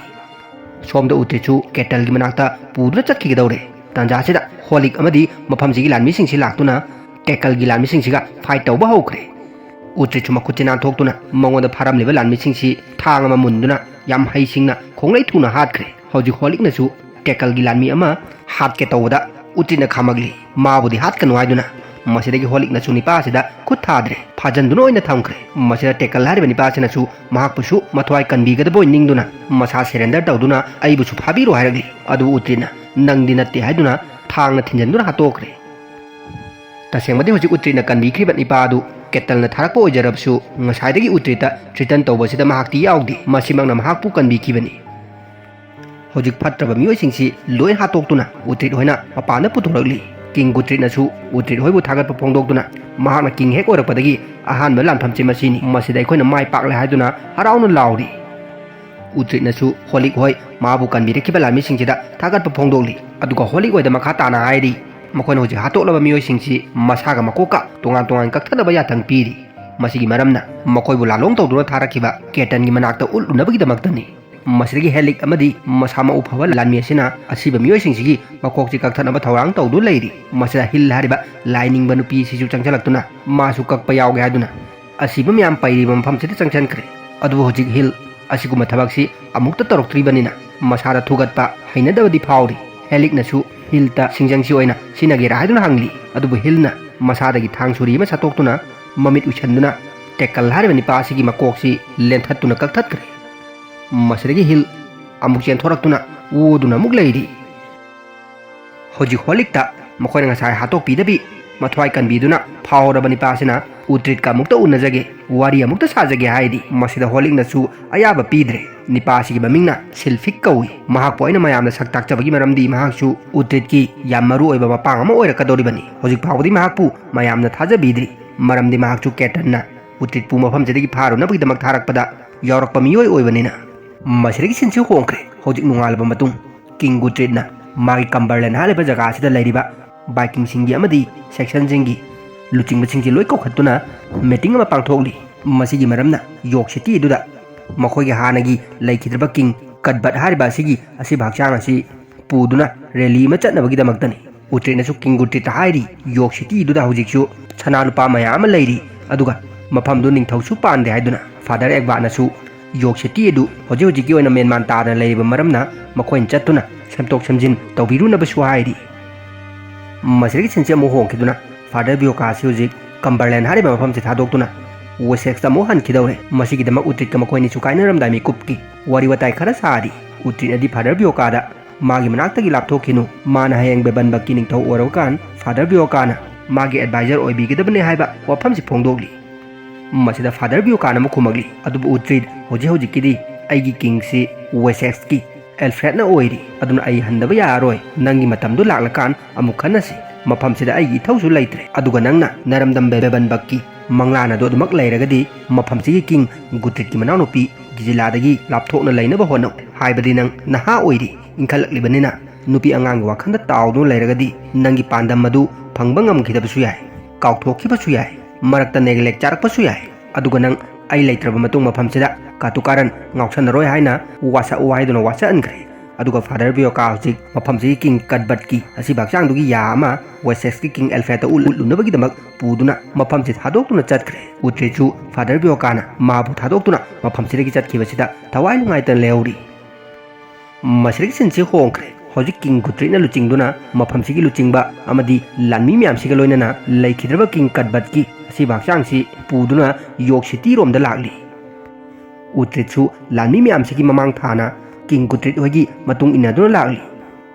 ꯁꯣꯝꯗ ꯎꯇ꯭ꯔꯤꯠꯁꯨ ꯀꯦꯇꯜꯒꯤ ꯃꯅꯥꯛꯇ ꯄꯨꯗꯨꯅ ꯆꯠꯈꯤꯒꯗꯧꯔꯦ꯫ ꯇꯥꯟꯖꯥꯁꯤꯗ ꯍꯣꯂꯤꯛ ꯑꯃꯗꯤ ꯃꯐꯝꯁꯤꯒꯤ ꯂꯥꯟꯃꯤꯁꯤꯡꯁꯤ ꯂꯥꯛꯇꯨꯅ ꯇꯦꯀꯜꯒꯤ ꯂꯥꯟꯃꯤꯁꯤꯡꯁꯤꯒ ꯐꯥꯏꯠ ꯇꯧꯕ ꯍꯧꯈ꯭ꯔꯦ꯫ ꯎꯇ꯭ꯔꯤꯠꯁꯨ ꯃꯈꯨꯠꯁꯤ ꯅꯥꯟꯊꯣꯛꯇꯨꯅ ꯃꯉꯣꯟꯗ ꯐꯥꯔꯝꯂꯤꯕ ꯂꯥꯟꯃꯤꯁꯤꯡꯁꯤ ꯊꯥꯡ ꯑꯃ ꯃꯨꯟꯗꯨꯅ ꯌꯥꯝ ꯍꯩꯁꯤꯡꯅ ꯈꯣꯡꯂꯩ ꯊꯨꯅ ꯍꯥꯠꯈ꯭ꯔꯦ꯫ ꯍꯧꯖꯤꯛ ꯍꯣꯂꯤꯛꯅꯁꯨ ꯇꯦꯀꯜꯒꯤ ꯂꯥꯟꯃꯤ ꯑꯃ ꯍꯥꯠꯀꯦ ꯇꯧꯕꯗ ꯎꯇ꯭ꯔꯤꯠꯅ ꯈꯥꯝꯃꯛꯂꯤ꯫ ꯃꯥꯕꯨꯗꯤ ꯍꯥꯠꯀꯅꯨ ꯍꯥꯏꯗꯨꯅ ꯃꯁꯤꯗꯒꯤ ꯍꯣꯂꯤꯛꯅꯁꯨ ꯅꯤꯄꯥ ꯑꯁꯤꯗ ꯈꯨꯠ ꯊꯥꯗ꯭ꯔꯦ, ꯐꯥꯖꯟꯗꯨꯅ ꯑꯣꯏꯅ ꯊꯝꯈ꯭ꯔꯦ꯫ ꯃꯁꯤꯗ ꯇꯦꯀꯜ ꯍꯥꯏꯔꯤꯕ ꯅꯤꯄꯥ ꯑꯁꯤꯅꯁꯨ ꯃꯍꯥꯛꯄꯨꯁꯨ ꯃꯊ꯭ꯋꯥꯏ ꯀꯟꯕꯤꯒꯗꯕ ꯑꯣꯏ ꯅꯤꯡꯗꯨꯅ ꯃꯁꯥ ꯁꯦꯔꯦꯟꯗꯔ ꯇꯧꯗꯨꯅ ꯑꯩꯕꯨꯁꯨ ꯐꯥꯕꯤꯔꯣ ꯍꯥꯏꯔꯛꯂꯤ꯫ ꯑꯗꯨꯕꯨ ꯎꯇ꯭ꯔꯤꯠꯅ ꯅꯪꯗꯤ ꯅꯠꯇꯦ ꯍꯥꯏꯗꯨꯅ ꯊꯥꯡꯅ ꯊꯤꯟꯖꯟꯗꯨꯅ ꯍꯥꯠꯇꯣꯛꯈ꯭ꯔꯦ꯫ ꯇꯁꯦꯡꯕꯗꯤ ꯍꯧꯖꯤꯛ ꯎꯇ꯭ꯔꯤꯠꯅ ꯀꯟꯕꯤꯈ꯭ꯔꯤꯕ ꯅꯤꯄꯥ ꯑꯗꯨ ꯀꯦꯇꯜꯅ ꯊꯥꯔꯛꯄ ꯑꯣꯏꯖꯔꯕꯁꯨ, ꯉꯁꯥꯏꯗꯒꯤ ꯎꯇ꯭ꯔꯤꯠꯇ ꯊ꯭ꯔꯤꯇꯟ ꯇꯧꯕꯁꯤꯗ ꯃꯍꯥꯛꯇꯤ ꯌꯥꯎꯗꯦ꯫ ꯃꯁꯤꯃꯛꯅ ꯃꯍꯥꯛꯄꯨ ꯀꯟꯕꯤꯈꯤꯕꯅꯤ꯫ ꯍꯧꯖꯤꯛ ꯐꯠꯇ꯭ꯔꯕ ꯃꯤꯑꯣꯏꯁꯤꯡꯁꯤ ꯂꯣꯏ ꯍꯥꯠꯇꯣꯛꯇꯨꯅ ꯎꯇ꯭ꯔꯤꯠ ꯍꯣꯏꯅ ꯃꯄꯥꯟꯗ ꯄꯨꯊꯣꯔꯛꯂꯤ꯫ ꯀꯤꯡ ꯒꯨꯇ꯭ꯔꯤꯠꯅꯁꯨ ꯎꯇ꯭ꯔꯤꯠ ꯍꯣꯏꯕꯨ ꯊꯥꯒꯠꯄ ꯐꯣꯡꯗꯣꯛꯇꯨꯅ ꯃꯍꯥꯛꯅ ꯀꯤꯡ ꯍꯦꯛ ꯑꯣꯏꯔꯛꯄꯗꯒꯤ ꯑꯍꯥꯟꯕ ꯂꯥꯟꯐꯝꯁꯦ ꯃꯁꯤꯅꯤ, ꯃꯁꯤꯗ ꯑꯩꯈꯣꯏꯅ ꯃꯥꯏ ꯄꯥꯛꯂꯦ ꯍꯥꯏꯗꯨꯅ ꯍꯔꯥꯎꯅ ꯂꯥꯎꯔꯤ꯫ ꯎꯇ꯭ꯔꯤꯠꯅꯁꯨ ꯍꯣꯂꯤꯛ ꯍꯣꯏ ꯃꯥꯕꯨ ꯀꯟꯕꯤꯔꯛꯈꯤꯕ ꯂꯥꯟꯃꯤꯁꯤꯡꯁꯤꯗ ꯊꯥꯒꯠꯄ ꯐꯣꯡꯗꯣꯛꯂꯤ꯫ ꯑꯗꯨꯒ ꯍꯣꯂꯤꯛ ꯍꯣꯏꯗ ꯃꯈꯥ ꯇꯥꯅ ꯍꯥꯏꯔꯤ, ꯃꯈꯣꯏꯅ ꯍꯧꯖꯤꯛ ꯍꯥꯠꯇꯣꯛꯂꯕ ꯃꯤꯑꯣꯏꯁꯤꯡꯁꯤ ꯃꯁꯥꯒ ꯃꯀꯣꯛꯀ ꯇꯣꯉꯥꯟ ꯇꯣꯉꯥꯟ ꯀꯛꯊꯠꯅꯕ ꯌꯥꯊꯪ ꯄꯤꯔꯤ꯫ ꯃꯁꯤꯒꯤ ꯃꯔꯝꯅ ꯃꯈꯣꯏꯕꯨ ꯂꯥꯂꯣꯡ ꯇꯧꯗꯨꯅ ꯊꯥꯔꯛꯈꯤꯕ ꯀꯦꯇꯟꯒꯤ ꯃꯅꯥꯛꯇ ꯎꯠꯂꯨꯅꯕꯒꯤꯗꯃꯛꯇꯅꯤ꯫ ꯃꯁꯤꯗꯒꯤ ꯍꯦꯂꯤꯛ ꯑꯃꯗꯤ ꯃꯁꯥ ꯃꯎ ꯐꯕ ꯂꯥꯟꯃꯤ ꯑꯁꯤꯅ ꯑꯁꯤꯕ ꯃꯤꯑꯣꯏꯁꯤꯡꯁꯤꯒꯤ ꯃꯀꯣꯛꯁꯤ ꯀꯛꯊꯠꯅꯕ ꯊꯧꯔꯥꯡ ꯇꯧꯗꯨꯅ ꯂꯩꯔꯤ꯫ ꯃꯁꯤꯗ ꯍꯤꯜ ꯍꯥꯏꯔꯤꯕ ꯂꯥꯏꯅꯤꯡꯕ ꯅꯨꯄꯤꯁꯤꯁꯨ ꯆꯪꯁꯤꯜꯂꯛꯇꯨꯅ ꯃꯥꯁꯨ ꯀꯛꯄ ꯌꯥꯎꯒꯦ ꯍꯥꯏꯗꯨꯅ ꯑꯁꯤꯕ ꯃꯌꯥꯝ ꯄꯩꯔꯤꯕ ꯃꯐꯝꯁꯤꯗ ꯆꯪꯁꯤꯟꯈ꯭ꯔꯦ꯫ ꯑꯗꯨꯕꯨ ꯍꯧꯖꯤꯛ ꯍꯤꯜ ꯑꯁꯤꯒꯨꯝꯕ ꯊꯕꯛꯁꯤ ꯑꯃꯨꯛꯇ ꯇꯧꯔꯛꯇ꯭ꯔꯤꯕꯅꯤꯅ ꯃꯁꯥꯗ ꯊꯨꯒꯠꯄ ꯍꯩꯅꯗꯕꯗꯤ ꯐꯥꯎꯔꯤ꯫ ꯍꯦꯂꯤꯛꯅꯁꯨ ꯍꯤꯜꯇ ꯁꯤꯡꯖꯪꯁꯤ ꯑꯣꯏꯅ ꯁꯤꯖꯤꯟꯅꯒꯦꯔꯥ ꯍꯥꯏꯗꯨꯅ ꯍꯪꯂꯤ꯫ ꯑꯗꯨꯕꯨ ꯍꯤꯜꯅ ꯃꯁꯥꯗꯒꯤ ꯊꯥꯡ ꯁꯨꯔꯤ ꯑꯃ ꯁꯠꯇꯣꯛꯇꯨꯅ ꯃꯃꯤꯠ ꯎꯏꯁꯟꯗꯨꯅ ꯇꯦꯀꯜ ꯍꯥꯏꯔꯤꯕ ꯅꯤꯄꯥ ꯑꯁꯤꯒꯤ ꯃꯀꯣꯛꯁꯤ ꯂꯦꯟꯊꯠꯇꯨꯅ ꯀꯛꯊꯠꯈ꯭ꯔꯦ꯫ ꯃꯁꯤꯗꯒꯤ ꯍꯤꯜ ꯑꯃꯨꯛ ꯆꯦꯟꯊꯣꯔꯛꯇꯨꯅ ꯑꯣꯗꯨꯅ ꯑꯃꯨꯛ ꯂꯩꯔꯤ꯫ ꯍꯧꯖꯤꯛ ꯍꯣꯂꯤꯛꯇ ꯃꯈꯣꯏꯅ ꯉꯁꯥꯏ ꯍꯥꯠꯇꯣꯛꯄꯤꯗꯕꯤ ꯃꯊ꯭ꯋꯥꯏ ꯀꯟꯕꯤꯗꯨꯅ ꯐꯥꯎꯔꯕ ꯅꯤꯄꯥꯁꯤꯅ ꯎꯇ꯭ꯔꯤꯠꯀ ꯑꯃꯨꯛꯇ ꯎꯅꯖꯒꯦ, ꯋꯥꯔꯤ ꯑꯃꯨꯛꯇ ꯁꯥꯖꯒꯦ ꯍꯥꯏꯔꯤ꯫ ꯃꯁꯤꯗ ꯍꯣꯂꯤꯛꯅꯁꯨ ꯑꯌꯥꯕ ꯄꯤꯗ꯭ꯔꯦ꯫ ꯅꯤꯄꯥꯁꯤꯒꯤ ꯃꯃꯤꯡꯅ ꯁꯤꯜꯐꯤꯛ ꯀꯧꯏ꯫ ꯃꯍꯥꯛꯄꯨ ꯑꯩꯅ ꯃꯌꯥꯝꯅ ꯁꯛ ꯇꯥꯛꯆꯕꯒꯤ ꯃꯔꯝꯗꯤ ꯃꯍꯥꯛꯁꯨ ꯎꯇ꯭ꯔꯤꯠꯀꯤ ꯌꯥꯝ ꯃꯔꯨ ꯑꯣꯏꯕ ꯃꯄꯥꯡ ꯑꯃ ꯑꯣꯏꯔꯛꯀꯗꯧꯔꯤꯕꯅꯤ꯫ ꯍꯧꯖꯤꯛ ꯐꯥꯎꯕꯗꯤ ꯃꯍꯥꯛꯄꯨ ꯃꯌꯥꯝꯅ ꯊꯥꯖꯕꯤꯗ꯭ꯔꯤ, ꯃꯔꯝꯗꯤ ꯃꯍꯥꯛꯁꯨ ꯀꯦꯇꯟꯅ ꯎꯇ꯭ꯔꯤꯠꯄꯨ ꯃꯐꯝꯁꯤꯗꯒꯤ ꯐꯥꯔꯨꯅꯕꯒꯤꯗꯃꯛ ꯊꯥꯔꯛꯄꯗ ꯌꯥꯎꯔꯛꯄ ꯃꯤꯑꯣꯏ ꯑꯣꯏꯕꯅꯤꯅ꯫ ꯃꯁꯤꯗꯒꯤ ꯁꯤꯟꯁꯤ ꯍꯣꯡꯈ꯭ꯔꯦ꯫ ꯍꯧꯖꯤꯛ ꯅꯣꯡꯉꯥꯜꯂꯕ ꯃꯇꯨꯡ ꯀꯤꯡ ꯒꯨꯇ꯭ꯔꯤꯠꯅ ꯃꯥꯒꯤ ꯀꯝꯕꯔꯂꯦꯟ ꯍꯥꯏꯔꯤꯕ ꯖꯒꯥ ꯑꯁꯤꯗ ꯂꯩꯔꯤꯕ ꯕꯥꯏꯀꯤꯡꯁꯤꯡꯒꯤ ꯑꯃꯗꯤ ꯁꯦꯛꯁꯟꯁꯤꯡꯒꯤ ꯂꯨꯆꯤꯡꯕꯁꯤꯡꯁꯤ ꯂꯣꯏ ꯀꯧꯈꯠꯇꯨꯅ ꯃꯤꯇꯤꯡ ꯑꯃ ꯄꯥꯡꯊꯣꯛꯂꯤ꯫ ꯃꯁꯤꯒꯤ ꯃꯔꯝꯅ ꯌꯣꯛ ꯁꯤꯇꯤ ꯑꯗꯨꯗ ꯃꯈꯣꯏꯒꯤ ꯍꯥꯟꯅꯒꯤ ꯂꯩꯈꯤꯗ꯭ꯔꯕ ꯀꯤꯡ ꯀꯠꯕꯠ ꯍꯥꯏꯔꯤꯕ ꯑꯁꯤꯒꯤ ꯑꯁꯤꯕ ꯍꯛꯆꯥꯡ ꯑꯁꯤ ꯄꯨꯗꯨꯅ ꯔꯦꯂꯤ ꯑꯃ ꯆꯠꯅꯕꯒꯤꯗꯃꯛꯇꯅꯤ꯫ ꯎꯇ꯭ꯔꯤꯠꯅꯁꯨ ꯀꯤꯡ ꯒꯨꯇ꯭ꯔꯤꯠꯇ ꯍꯥꯏꯔꯤ, ꯌꯣꯛ ꯁꯤꯇꯤ ꯑꯗꯨꯗ ꯍꯧꯖꯤꯛꯁꯨ ꯁꯅꯥ ꯂꯨꯄꯥ ꯃꯌꯥꯝ ꯑꯃ ꯂꯩꯔꯤ, ꯑꯗꯨꯒ ꯃꯐꯝꯗꯨ ꯅꯤꯡꯊꯧꯁꯨ ꯄꯥꯟꯗꯦ ꯍꯥꯏꯗꯨꯅ꯫ ꯐꯥꯗꯔ ꯑꯦꯛꯕꯥꯅꯁꯨ ꯌꯣꯛ ꯁꯤꯇꯤ ꯑꯗꯨ ꯍꯧꯖꯤꯛ ꯍꯧꯖꯤꯛꯀꯤ ꯑꯣꯏꯅ ꯃꯦꯟꯃꯥꯟ ꯇꯥꯗꯅ ꯂꯩꯔꯤꯕ ꯃꯔꯝꯅ ꯃꯈꯣꯏꯅ ꯆꯠꯇꯨꯅ ꯁꯦꯝꯗꯣꯛ ꯁꯦꯝꯖꯤꯟ ꯇꯧꯕꯤꯔꯨꯅꯕꯁꯨ ꯍꯥꯏꯔꯤ꯫ ꯃꯁꯤꯗꯒꯤ ꯁꯤꯟꯁꯤ ꯑꯃꯨꯛ ꯍꯣꯡꯈꯤꯗꯨꯅ ꯐꯥꯗꯔ ꯕꯤꯌꯣꯀꯥ ꯑꯁꯤ ꯍꯧꯖꯤꯛ ꯀꯝꯕꯔꯂꯦꯟ ꯍꯥꯏꯔꯤꯕ ꯃꯐꯝꯁꯤ ꯊꯥꯗꯣꯛꯇꯨꯅ ꯋꯦꯁꯦꯛꯁꯇ ꯑꯃꯨꯛ ꯍꯟꯈꯤꯗꯧꯔꯦ꯫ ꯃꯁꯤꯒꯤꯗꯃꯛ ꯎꯇ꯭ꯔꯤꯠꯀ ꯃꯈꯣꯏ ꯑꯅꯤꯁꯨ ꯀꯥꯏꯅꯔꯝꯗꯥꯏ ꯃꯤꯀꯨꯞꯀꯤ ꯋꯥꯔꯤ ꯋꯥꯇꯥꯏ ꯈꯔ ꯁꯥꯔꯤ꯫ ꯎꯇ꯭ꯔꯤꯠꯅꯗꯤ ꯐꯥꯗꯔ ꯕꯤꯌꯣꯀꯥꯗ ꯃꯥꯒꯤ ꯃꯅꯥꯛꯇꯒꯤ ꯂꯥꯞꯊꯣꯛꯈꯤꯅꯨ, ꯃꯥꯅ ꯍꯌꯦꯡ ꯕꯦꯕꯟꯕꯛꯀꯤ ꯅꯤꯡꯊꯧ ꯑꯣꯏꯔꯕꯀꯥꯟ ꯐꯥꯗꯔ ꯕꯤꯌꯣꯀꯥꯅ ꯃꯥꯒꯤ ꯑꯦꯗꯚꯥꯏꯖꯔ ꯑꯣꯏꯕꯤꯒꯗꯕꯅꯤ ꯍꯥꯏꯕ ꯋꯥꯐꯝꯁꯤ ꯐꯣꯡꯗꯣꯛꯂꯤ꯫ ꯃꯁꯤꯗ ꯐꯥꯗꯔ ꯕꯤꯌꯣꯀꯥꯅ ꯑꯃꯨꯛ ꯈꯨꯝꯃꯛꯂꯤ, "ꯑꯗꯨꯕꯨ ꯎꯇ꯭ꯔꯤꯠ, ꯍꯧꯖꯤꯛ ꯍꯧꯖꯤꯛꯀꯤꯗꯤ ꯑꯩꯒꯤ ꯀꯤꯡꯁꯤ ꯋꯦꯁꯦꯛꯁꯀꯤ ꯑꯦꯜꯐ꯭ꯔꯦꯗꯅ ꯑꯣꯏꯔꯤ, ꯑꯗꯨꯅ ꯑꯩ ꯍꯟꯗꯕ ꯌꯥꯔꯔꯣꯏ꯫ ꯅꯪꯒꯤ ꯃꯇꯝꯗꯨ ꯂꯥꯛꯂꯀꯥꯟ ꯑꯃꯨꯛ ꯈꯟꯅꯁꯤ꯫ ꯃꯐꯝꯁꯤꯗ ꯑꯩꯒꯤ ꯏꯊꯧꯁꯨ ꯂꯩꯇ꯭ꯔꯦ, ꯑꯗꯨꯒ ꯅꯪꯅ ꯅꯔꯝꯗꯝ ꯕꯦꯕꯟꯕꯛꯀꯤ ꯃꯪꯂꯥꯟ ꯑꯗꯨ ꯑꯗꯨꯃꯛ ꯂꯩꯔꯒꯗꯤ ꯃꯐꯝꯁꯤꯒꯤ ꯀꯤꯡ ꯒꯨꯇ꯭ꯔꯤꯠꯀꯤ ꯃꯅꯥꯎꯅꯨꯄꯤ ꯒꯤꯖꯤꯂꯥꯗꯒꯤ ꯂꯥꯞꯊꯣꯛꯅ ꯂꯩꯅꯕ ꯍꯣꯠꯅꯧ꯫ ꯍꯥꯏꯕꯗꯤ ꯅꯪ ꯅꯍꯥ ꯑꯣꯏꯔꯤ, ꯏꯟꯈꯠꯂꯛꯂꯤꯕꯅꯤꯅ ꯅꯨꯄꯤ ꯑꯉꯥꯡꯒꯤ ꯋꯥꯈꯜꯗ ꯇꯥꯎꯗꯨꯅ ꯂꯩꯔꯒꯗꯤ ꯅꯪꯒꯤ ꯄꯥꯟꯗꯝ ꯑꯗꯨ ꯐꯪꯕ ꯉꯝꯈꯤꯗꯕꯁꯨ ꯌꯥꯏ, ꯀꯥꯎꯊꯣꯛꯈꯤꯕꯁꯨ ꯌꯥꯏ, ꯃꯔꯛꯇ ꯅꯦꯒ꯭ꯂꯦꯛ ꯆꯥꯔꯛꯄꯁꯨ ꯌꯥꯏ꯫ ꯑꯗꯨꯒ ꯅꯪ ꯑꯩ ꯂꯩꯇ꯭ꯔꯕ ꯃꯇꯨꯡ ꯃꯐꯝꯁꯤꯗ ꯀꯥꯇꯨꯀꯥꯔꯟ ꯉꯥꯎꯁꯟꯅꯔꯣꯏ ꯍꯥꯏꯅ ꯋꯥꯁꯛꯎ" ꯍꯥꯏꯗꯨꯅ ꯋꯥꯁꯛꯍꯟꯈ꯭ꯔꯦ꯫ ꯑꯗꯨꯒ ꯐꯥꯗꯔ ꯕꯤꯌꯣꯀꯥ ꯍꯧꯖꯤꯛ ꯃꯐꯝꯁꯤꯒꯤ ꯀꯤꯡ ꯀꯠꯕꯠꯀꯤ ꯑꯁꯤꯕ ꯍꯛꯆꯥꯡꯗꯨꯒꯤ ꯌꯥ ꯑꯃ ꯋꯦꯁꯦꯛꯁꯀꯤ ꯀꯤꯡ ꯑꯦꯜꯐ꯭ꯔꯦꯗꯇ ꯎꯠ-, ꯎꯠꯂꯨꯅꯕꯒꯤꯗꯃꯛ ꯄꯨꯗꯨꯅ ꯃꯐꯝꯁꯤ ꯊꯥꯗꯣꯛꯇꯨꯅ ꯆꯠꯈ꯭ꯔꯦ꯫ ꯎꯇ꯭ꯔꯤꯠꯁꯨ ꯐꯥꯗꯔ ꯕꯤꯌꯣꯀꯥꯅ ꯃꯥꯕꯨ ꯊꯥꯗꯣꯛꯇꯨꯅ ꯃꯐꯝꯁꯤꯗꯒꯤ ꯆꯠꯈꯤꯕꯁꯤꯗ ꯊꯋꯥꯏ ꯅꯨꯡꯉꯥꯏꯇꯅ ꯂꯩꯍꯧꯔꯤ꯫ ꯃꯁꯤꯗꯒꯤ ꯁꯤꯟꯁꯤ ꯍꯣꯡꯈ꯭ꯔꯦ꯫ ꯍꯧꯖꯤꯛ ꯀꯤꯡ ꯒꯨꯇ꯭ꯔꯤꯠꯅ ꯂꯨꯆꯤꯡꯗꯨꯅ ꯃꯐꯝꯁꯤꯒꯤ ꯂꯨꯆꯤꯡꯕ ꯑꯃꯗꯤ ꯂꯥꯟꯃꯤ ꯃꯌꯥꯝꯁꯤꯒ ꯂꯣꯏꯅꯅ ꯂꯩꯈꯤꯗ꯭ꯔꯕ ꯀꯤꯡ ꯀꯠꯕꯠꯀꯤ ꯑꯁꯤꯕ ꯍꯛꯆꯥꯡꯁꯤ ꯄꯨꯗꯨꯅ ꯌꯣꯛ ꯁꯤꯇꯤꯔꯣꯝꯗ ꯂꯥꯛꯂꯤ꯫ ꯎꯇ꯭ꯔꯤꯠꯁꯨ ꯂꯥꯟꯃꯤ ꯃꯌꯥꯝꯁꯤꯒꯤ ꯃꯃꯥꯡ ꯊꯥꯅ ꯀꯤꯡ ꯒꯨꯇ꯭ꯔꯤꯠ ꯍꯣꯏꯒꯤ ꯃꯇꯨꯡ ꯏꯟꯅꯗꯨꯅ ꯂꯥꯛꯂꯤ꯫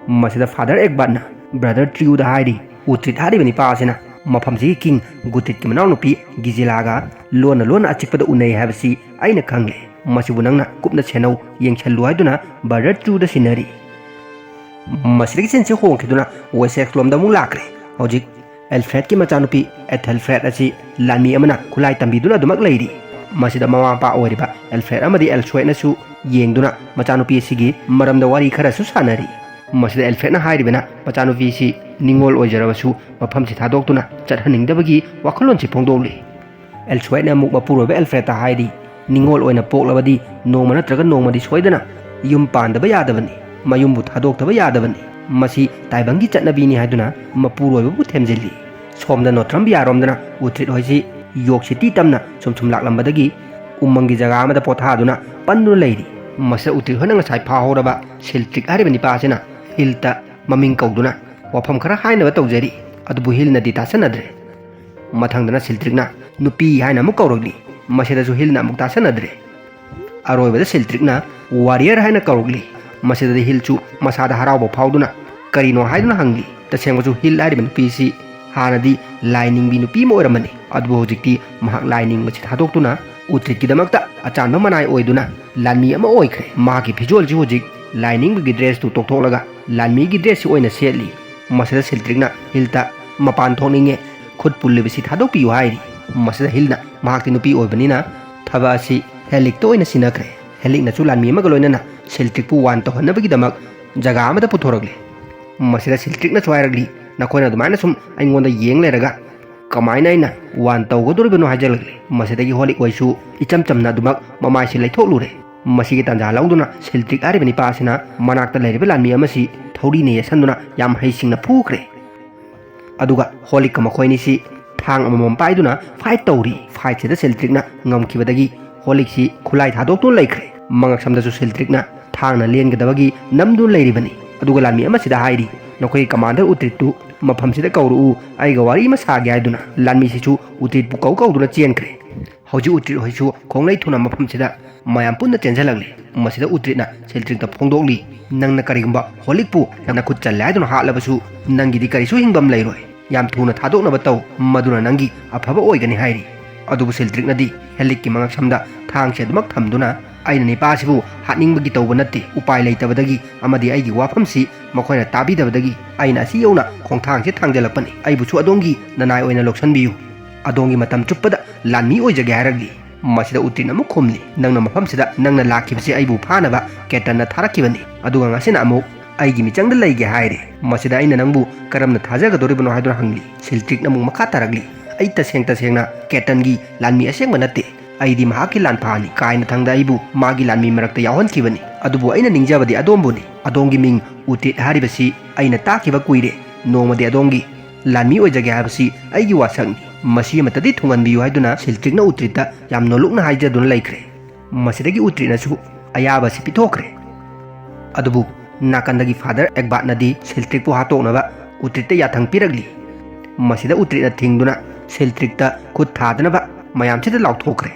ꯃꯁꯤꯗ ꯐꯥꯗꯔ ꯑꯦꯛꯕꯥꯠꯅ ꯕ꯭ꯔꯗꯔ ꯇ꯭ꯔꯤꯌꯨꯗ ꯍꯥꯏꯔꯤ, ꯎꯇ꯭ꯔꯤꯠ ꯍꯥꯏꯔꯤꯕ ꯅꯤꯄꯥ ꯑꯁꯤꯅ ꯃꯐꯝꯁꯤꯒꯤ ꯀꯤꯡ ꯒꯨꯇ꯭ꯔꯤꯠꯀꯤ ꯃꯅꯥꯎꯅꯨꯄꯤ ꯒꯤꯖꯤꯂꯥꯒ ꯂꯣꯟꯅ ꯂꯣꯟꯅ ꯑꯆꯤꯛꯄꯗ ꯎꯅꯩ ꯍꯥꯏꯕꯁꯤ ꯑꯩꯅ ꯈꯪꯂꯦ꯫ ꯃꯁꯤꯕꯨ ꯅꯪꯅ ꯀꯨꯞꯅ ꯁꯦꯟꯅꯧ, ꯌꯦꯡꯁꯜꯂꯨ ꯍꯥꯏꯗꯨꯅ ꯕ꯭ꯔꯗꯔ ꯇ꯭ꯔꯤꯌꯨꯗ ꯁꯤꯟꯅꯔꯤ꯫ ꯃꯁꯤꯗꯒꯤ ꯁꯤꯟꯁꯤ ꯍꯣꯡꯈꯤꯗꯨꯅ ꯋꯦꯁꯦꯛꯁ ꯂꯣꯝꯗ ꯑꯃꯨꯛ ꯂꯥꯛꯈ꯭ꯔꯦ꯫ ꯍꯧꯖꯤꯛ ꯑꯦꯜꯐ꯭ꯔꯦꯗꯀꯤ ꯃꯆꯥꯅꯨꯄꯤ ꯑꯦꯊꯦꯜꯐ꯭ꯔꯦꯗ ꯑꯁꯤ ꯂꯥꯟꯃꯤ ꯑꯃꯅ ꯈꯨꯠꯂꯥꯏ ꯇꯝꯕꯤꯗꯨꯅ ꯑꯗꯨꯃꯛ ꯂꯩꯔꯤ꯫ ꯃꯁꯤꯗ ꯃꯃꯥ ꯃꯄꯥ ꯑꯣꯏꯔꯤꯕ ꯑꯦꯜꯐ꯭ꯔꯦꯗ ꯑꯃꯗꯤ ꯑꯦꯜꯁ꯭ꯋꯦꯠꯅꯁꯨ ꯌꯦꯡꯗꯨꯅ ꯃꯆꯥꯅꯨꯄꯤ ꯑꯁꯤꯒꯤ ꯃꯔꯝꯗ ꯋꯥꯔꯤ ꯈꯔꯁꯨ ꯁꯥꯟꯅꯔꯤ꯫ ꯃꯁꯤꯗ ꯑꯦꯜꯐ꯭ꯔꯦꯗꯅ ꯍꯥꯏꯔꯤꯕꯅ ꯃꯆꯥꯅꯨꯄꯤꯁꯤ ꯅꯤꯡꯉꯣꯜ ꯑꯣꯏꯖꯔꯕꯁꯨ ꯃꯐꯝꯁꯤ ꯊꯥꯗꯣꯛꯇꯨꯅ ꯆꯠꯍꯟꯅꯤꯡꯗꯕꯒꯤ ꯋꯥꯈꯜꯂꯣꯟꯁꯤ ꯐꯣꯡꯗꯣꯛꯂꯤ꯫ ꯑꯦꯜꯁ꯭ꯋꯦꯠꯅ ꯑꯃꯨꯛ ꯃꯄꯨꯔꯣꯏꯕ ꯑꯦꯜꯐ꯭ꯔꯦꯗꯇ ꯍꯥꯏꯔꯤ, ꯅꯤꯡꯉꯣꯜ ꯑꯣꯏꯅ ꯄꯣꯛꯂꯕꯗꯤ ꯅꯣꯡꯃ ꯅꯠꯇ꯭ꯔꯒ ꯅꯣꯡꯃꯗꯤ ꯁꯣꯏꯗꯅ ꯌꯨꯝ ꯄꯥꯟꯗꯕ ꯌꯥꯗꯕꯅꯤ, ꯃꯌꯨꯝꯕꯨ ꯊꯥꯗꯣꯛꯇꯕ ꯌꯥꯗꯕꯅꯤ꯫ ꯃꯁꯤ ꯇꯥꯏꯕꯪꯒꯤ ꯆꯠꯅꯕꯤꯅꯤ ꯍꯥꯏꯗꯨꯅ ꯃꯄꯨꯔꯣꯏꯕꯕꯨ ꯊꯦꯝꯖꯤꯜꯂꯤ꯫ ꯁꯣꯝꯗ ꯅꯣꯇ꯭ꯔꯝꯕꯤꯌꯥꯔꯣꯝꯗꯅ ꯎꯇ꯭ꯔꯤꯠ ꯍꯣꯏꯁꯤ ꯌꯣꯛ ꯁꯤꯇꯤ ꯇꯝꯅ ꯁꯨꯝ ꯁꯨꯝ ꯂꯥꯛꯂꯝꯕꯗꯒꯤ ꯎꯃꯪꯒꯤ ꯖꯒꯥ ꯑꯃꯗ ꯄꯣꯊꯥꯗꯨꯅ ꯄꯟꯗꯨꯅ ꯂꯩꯔꯤ꯫ ꯃꯁꯤꯗ ꯎꯇ꯭ꯔꯤꯠ ꯍꯣꯏꯅ ꯉꯁꯥꯏ ꯐꯥꯍꯧꯔꯕ ꯁꯤꯜꯇ꯭ꯔꯤꯛ ꯍꯥꯏꯔꯤꯕ ꯅꯤꯄꯥ ꯑꯁꯤꯅ ꯍꯤꯜꯇ ꯃꯃꯤꯡ ꯀꯧꯗꯨꯅ ꯋꯥꯐꯝ ꯈꯔ ꯍꯥꯏꯅꯕ ꯇꯧꯖꯔꯤ꯫ ꯑꯗꯨꯕꯨ ꯍꯤꯜꯅꯗꯤ ꯇꯥꯁꯟꯅꯗ꯭ꯔꯦ꯫ ꯃꯊꯪꯗꯅ ꯁꯤꯜꯇ꯭ꯔꯤꯛꯅ ꯅꯨꯄꯤ ꯍꯥꯏꯅ ꯑꯃꯨꯛ ꯀꯧꯔꯛꯂꯤ꯫ ꯃꯁꯤꯗꯁꯨ ꯍꯤꯜꯅ ꯑꯃꯨꯛ ꯇꯥꯁꯟꯅꯗ꯭ꯔꯦ꯫ ꯑꯔꯣꯏꯕꯗ ꯁꯤꯜꯇ꯭ꯔꯤꯛꯅ ꯋꯥꯔꯤꯌꯔ ꯍꯥꯏꯅ ꯀꯧꯔꯛꯂꯤ꯫ ꯃꯁꯤꯗꯗꯤ ꯍꯤꯜꯁꯨ ꯃꯁꯥꯗ ꯍꯔꯥꯎꯕ ꯐꯥꯎꯗꯨꯅ ꯀꯔꯤꯅꯣ ꯍꯥꯏꯗꯨꯅ ꯍꯪꯂꯤ꯫ ꯇꯁꯦꯡꯕꯁꯨ ꯍꯤꯜ ꯍꯥꯏꯔꯤꯕ ꯅꯨꯄꯤꯁꯤ ꯍꯥꯟꯅꯗꯤ ꯂꯥꯏ ꯅꯤꯡꯕꯤ ꯅꯨꯄꯤ ꯑꯃ ꯑꯣꯏꯔꯝꯕꯅꯤ, ꯑꯗꯨꯕꯨ ꯍꯧꯖꯤꯛꯇꯤ ꯃꯍꯥꯛ ꯂꯥꯏ ꯅꯤꯡꯕꯁꯤ ꯊꯥꯗꯣꯛꯇꯨꯅ ꯎꯇ꯭ꯔꯤꯠꯀꯤꯗꯃꯛꯇ ꯑꯆꯥꯟꯕ ꯃꯅꯥꯏ ꯑꯣꯏꯗꯨꯅ ꯂꯥꯟꯃꯤ ꯑꯃ ꯑꯣꯏꯈ꯭ꯔꯦ꯫ ꯃꯍꯥꯛꯀꯤ ꯐꯤꯖꯣꯜꯁꯤ ꯍꯧꯖꯤꯛ ꯂꯥꯏ ꯅꯤꯡꯕꯒꯤ ꯗ꯭ꯔꯦꯁꯇꯨ ꯇꯣꯛꯊꯣꯛꯂꯒ ꯂꯥꯟꯃꯤꯒꯤ ꯗ꯭ꯔꯦꯁꯁꯤ ꯑꯣꯏꯅ ꯁꯦꯠꯂꯤ꯫ ꯃꯁꯤꯗ ꯁꯤꯜꯇ꯭ꯔꯤꯛꯅ ꯍꯤꯜꯇ ꯃꯄꯥꯟ ꯊꯣꯛꯅꯤꯡꯉꯦ, ꯈꯨꯠ ꯄꯨꯜꯂꯤꯕꯁꯤ ꯊꯥꯗꯣꯛꯄꯤꯌꯨ ꯍꯥꯏꯔꯤ꯫ ꯃꯁꯤꯗ ꯍꯤꯜꯅ ꯃꯍꯥꯛꯇꯤ ꯅꯨꯄꯤ ꯑꯣꯏꯕꯅꯤꯅ ꯊꯕꯛ ꯑꯁꯤ ꯍꯦꯂꯤꯛꯇ ꯑꯣꯏꯅ ꯁꯤꯟꯅꯈ꯭ꯔꯦ꯫ ꯍꯦꯂꯤꯛꯅꯁꯨ ꯂꯥꯟꯃꯤ ꯑꯃꯒ ꯂꯣꯏꯅꯅ ꯁꯤꯜꯇ꯭ꯔꯤꯛꯄꯨ ꯋꯥꯟ ꯇꯧꯍꯟꯅꯕꯒꯤꯗꯃꯛ ꯖꯒꯥ ꯑꯃꯗ ꯄꯨꯊꯣꯔꯛꯂꯦ꯫ ꯃꯁꯤꯗ ꯁꯤꯜꯇ꯭ꯔꯤꯛꯅꯁꯨ ꯍꯥꯏꯔꯛꯂꯤ, "ꯅꯈꯣꯏꯅ ꯑꯗꯨꯃꯥꯏꯅ ꯁꯨꯝ ꯑꯩꯉꯣꯟꯗ ꯌꯦꯡ ꯂꯩꯔꯒ ꯀꯃꯥꯏꯅ ꯑꯩꯅ ꯋꯥꯟ ꯇꯧꯒꯗꯣꯔꯤꯕꯅꯣ?" ꯍꯥꯏꯖꯜꯂꯛꯂꯦ꯫ ꯃꯁꯤꯗꯒꯤ ꯍꯣꯂꯤꯛ ꯑꯣꯏꯁꯨ ꯏꯆꯝ ꯆꯝꯅ ꯑꯗꯨꯃꯛ ꯃꯃꯥꯏꯁꯤ ꯂꯩꯊꯣꯛꯂꯨꯔꯦ꯫ ꯃꯁꯤꯒꯤ ꯇꯥꯟꯖꯥ ꯂꯧꯗꯨꯅ ꯁꯤꯜꯇ꯭ꯔꯤꯛ ꯍꯥꯏꯔꯤꯕ ꯅꯤꯄꯥ ꯑꯁꯤꯅ ꯃꯅꯥꯛꯇ ꯂꯩꯔꯤꯕ ꯂꯥꯟꯃꯤ ꯑꯃꯁꯤ ꯊꯧꯔꯤꯅ ꯌꯦꯠꯁꯟꯗꯨꯅ ꯌꯥꯝ ꯍꯩꯁꯤꯡꯅ ꯐꯨꯈ꯭ꯔꯦ꯫ ꯑꯗꯨꯒ ꯍꯣꯂꯤꯛꯀ ꯃꯈꯣꯏꯅꯤꯁꯤ ꯊꯥꯡ ꯑꯃꯃꯝ ꯄꯥꯏꯗꯨꯅ ꯐꯥꯏꯠ ꯇꯧꯔꯤ꯫ ꯐꯥꯏꯠꯁꯤꯗ ꯁꯤꯜꯇ꯭ꯔꯤꯛꯅ ꯉꯝꯈꯤꯕꯗꯒꯤ ꯍꯣꯂꯤꯛꯁꯤ ꯈꯨꯠꯂꯥꯏ ꯊꯥꯗꯣꯛꯇꯨꯅ ꯂꯩꯈ꯭ꯔꯦ꯫ ꯃꯉꯛꯁꯝꯗꯁꯨ ꯁꯤꯜꯇ꯭ꯔꯤꯛꯅ ꯊꯥꯡꯅ ꯂꯦꯟꯒꯗꯕꯒꯤ ꯅꯝꯗꯨꯅ ꯂꯩꯔꯤꯕꯅꯤ꯫ ꯑꯗꯨꯒ ꯂꯥꯟꯃꯤ ꯑꯃꯁꯤꯗ ꯍꯥꯏꯔꯤ, "ꯅꯈꯣꯏꯒꯤ ꯀꯃꯥꯟꯗꯔ ꯎꯇ꯭ꯔꯤꯠꯇꯨ ꯃꯐꯝꯁꯤꯗ ꯀꯧꯔꯛꯎ, ꯑꯩꯒ ꯋꯥꯔꯤ ꯑꯃ ꯁꯥꯒꯦ" ꯍꯥꯏꯗꯨꯅ꯫ ꯂꯥꯟꯃꯤꯁꯤꯁꯨ ꯎꯇ꯭ꯔꯤꯠꯄꯨ ꯀꯧ ꯀꯧꯗꯨꯅ ꯆꯦꯟꯈ꯭ꯔꯦ꯫ ꯍꯧꯖꯤꯛ ꯎꯇ꯭ꯔꯤꯠ ꯍꯣꯏꯁꯨ ꯈꯣꯡꯂꯩ ꯊꯨꯅ ꯃꯐꯝꯁꯤꯗ ꯃꯌꯥꯝ ꯄꯨꯟꯅ ꯆꯦꯟꯁꯤꯜꯂꯛꯂꯤ꯫ ꯃꯁꯤꯗ ꯎꯇ꯭ꯔꯤꯠꯅ ꯁꯤꯜꯇ꯭ꯔꯤꯛꯇ ꯐꯣꯡꯗꯣꯛꯂꯤ, "ꯅꯪꯅ ꯀꯔꯤꯒꯨꯝꯕ ꯍꯣꯂꯤꯛꯄꯨ ꯅꯈꯨꯠ ꯆꯜꯂꯦ ꯍꯥꯏꯗꯨꯅ ꯍꯥꯠꯂꯕꯁꯨ ꯅꯪꯒꯤꯗꯤ ꯀꯔꯤꯁꯨ ꯍꯤꯡꯕꯝ ꯂꯩꯔꯣꯏ꯫ ꯌꯥꯝ ꯊꯨꯅ ꯊꯥꯗꯣꯛꯅꯕ ꯇꯧ, ꯃꯗꯨꯅ ꯅꯪꯒꯤ ꯑꯐꯕ ꯑꯣꯏꯒꯅꯤ" ꯍꯥꯏꯔꯤ꯫ ꯑꯗꯨꯕꯨ ꯁꯤꯜꯇ꯭ꯔꯤꯛꯅꯗꯤ ꯍꯦꯂꯤꯛꯀꯤ ꯃꯉꯛꯁꯝꯗ ꯊꯥꯡꯁꯦ ꯑꯗꯨꯃꯛ ꯊꯝꯗꯨꯅ, "ꯑꯩꯅ ꯅꯤꯄꯥꯁꯤꯕꯨ ꯍꯥꯠꯅꯤꯡꯕꯒꯤ ꯇꯧꯕ ꯅꯠꯇꯦ, ꯎꯄꯥꯏ ꯂꯩꯇꯕꯗꯒꯤ ꯑꯃꯗꯤ ꯑꯩꯒꯤ ꯋꯥꯐꯝꯁꯤ ꯃꯈꯣꯏꯅ ꯇꯥꯕꯤꯗꯕꯗꯒꯤ ꯑꯩꯅ ꯑꯁꯤ ꯌꯧꯅ ꯈꯣꯡꯊꯥꯡꯁꯦ ꯊꯥꯡꯖꯜꯂꯛꯄꯅꯤ꯫ ꯑꯩꯕꯨꯁꯨ ꯑꯗꯣꯝꯒꯤ ꯅꯅꯥꯏ ꯑꯣꯏꯅ ꯂꯧꯁꯤꯟꯕꯤꯌꯨ꯫ ꯑꯗꯣꯝꯒꯤ ꯃꯇꯝ ꯆꯨꯞꯄꯗ ꯂꯥꯟꯃꯤ ꯑꯣꯏꯖꯒꯦ" ꯍꯥꯏꯔꯛꯂꯤ꯫ ꯃꯁꯤꯗ ꯎꯇ꯭ꯔꯤꯠꯅ ꯑꯃꯨꯛ ꯈꯨꯝꯂꯤ, "ꯅꯪꯅ ꯃꯐꯝꯁꯤꯗ ꯅꯪꯅ ꯂꯥꯛꯈꯤꯕꯁꯤ ꯑꯩꯕꯨ ꯐꯥꯅꯕ ꯀꯦꯇꯟꯅ ꯊꯥꯔꯛꯈꯤꯕꯅꯤ, ꯑꯗꯨꯒ ꯉꯁꯤꯅ ꯑꯃꯨꯛ ꯑꯩꯒꯤ ꯃꯤꯆꯪꯗ ꯂꯩꯒꯦ ꯍꯥꯏꯔꯦ꯫ ꯃꯁꯤꯗ ꯑꯩꯅ ꯅꯪꯕꯨ ꯀꯔꯝꯅ ꯊꯥꯖꯒꯗꯧꯔꯤꯕꯅꯣ?" ꯍꯥꯏꯗꯨꯅ ꯍꯪꯂꯤ꯫ ꯁꯤꯜꯇ꯭ꯔꯤꯛꯅ ꯑꯃꯨꯛ ꯃꯈꯥ ꯇꯥꯔꯛꯂꯤ, "ꯑꯩ ꯇꯁꯦꯡ ꯇꯁꯦꯡꯅ ꯀꯦꯇꯟꯒꯤ ꯂꯥꯟꯃꯤ ꯑꯁꯦꯡꯕ ꯅꯠꯇꯦ꯫ ꯑꯩꯗꯤ ꯃꯍꯥꯛꯀꯤ ꯂꯥꯟꯐꯥꯅꯤ꯫ ꯀꯥꯏꯅꯊꯪꯗ ꯑꯩꯕꯨ ꯃꯥꯒꯤ ꯂꯥꯟꯃꯤ ꯃꯔꯛꯇ ꯌꯥꯎꯍꯟꯈꯤꯕꯅꯤ꯫ ꯑꯗꯨꯕꯨ ꯑꯩꯅ ꯅꯤꯡꯖꯕꯗꯤ ꯑꯗꯣꯝꯕꯨꯅꯤ꯫ ꯑꯗꯣꯝꯒꯤ ꯃꯤꯡ ꯎꯇ꯭ꯔꯤꯠ ꯍꯥꯏꯔꯤꯕꯁꯤ ꯑꯩꯅ ꯇꯥꯈꯤꯕ ꯀꯨꯏꯔꯦ꯫ ꯅꯣꯡꯃꯗꯤ ꯑꯗꯣꯝꯒꯤ ꯂꯥꯟꯃꯤ ꯑꯣꯏꯖꯒꯦ ꯍꯥꯏꯕꯁꯤ ꯑꯩꯒꯤ ꯋꯥꯁꯛꯅꯤ꯫ ꯃꯁꯤ ꯑꯃꯠꯇꯗꯤ ꯊꯨꯡꯍꯟꯕꯤꯌꯨ" ꯍꯥꯏꯗꯨꯅ ꯁꯤꯜꯇ꯭ꯔꯤꯛꯅ ꯎꯇ꯭ꯔꯤꯠꯇ ꯌꯥꯝ ꯅꯣꯂꯨꯛꯅ ꯍꯥꯏꯖꯗꯨꯅ ꯂꯩꯈ꯭ꯔꯦ꯫ ꯃꯁꯤꯗꯒꯤ ꯎꯇ꯭ꯔꯤꯠꯅꯁꯨ ꯑꯌꯥꯕꯁꯤ ꯄꯤꯊꯣꯛꯈ꯭ꯔꯦ꯫ ꯑꯗꯨꯕꯨ ꯅꯥꯀꯟꯗꯒꯤ ꯐꯥꯗꯔ ꯑꯦꯛꯕꯥꯠꯅꯗꯤ ꯁꯤꯜꯇ꯭ꯔꯤꯛꯄꯨ ꯍꯥꯠꯇꯣꯛꯅꯕ ꯎꯇ꯭ꯔꯤꯠꯇ ꯌꯥꯊꯪ ꯄꯤꯔꯛꯂꯤ꯫ ꯃꯁꯤꯗ ꯎꯇ꯭ꯔꯤꯠꯅ ꯊꯤꯡꯗꯨꯅ ꯁꯤꯜꯇ꯭ꯔꯤꯛꯇ ꯈꯨꯠ ꯊꯥꯗꯅꯕ ꯃꯌꯥꯝꯁꯤꯗ ꯂꯥꯎꯊꯣꯛꯈ꯭ꯔꯦ꯫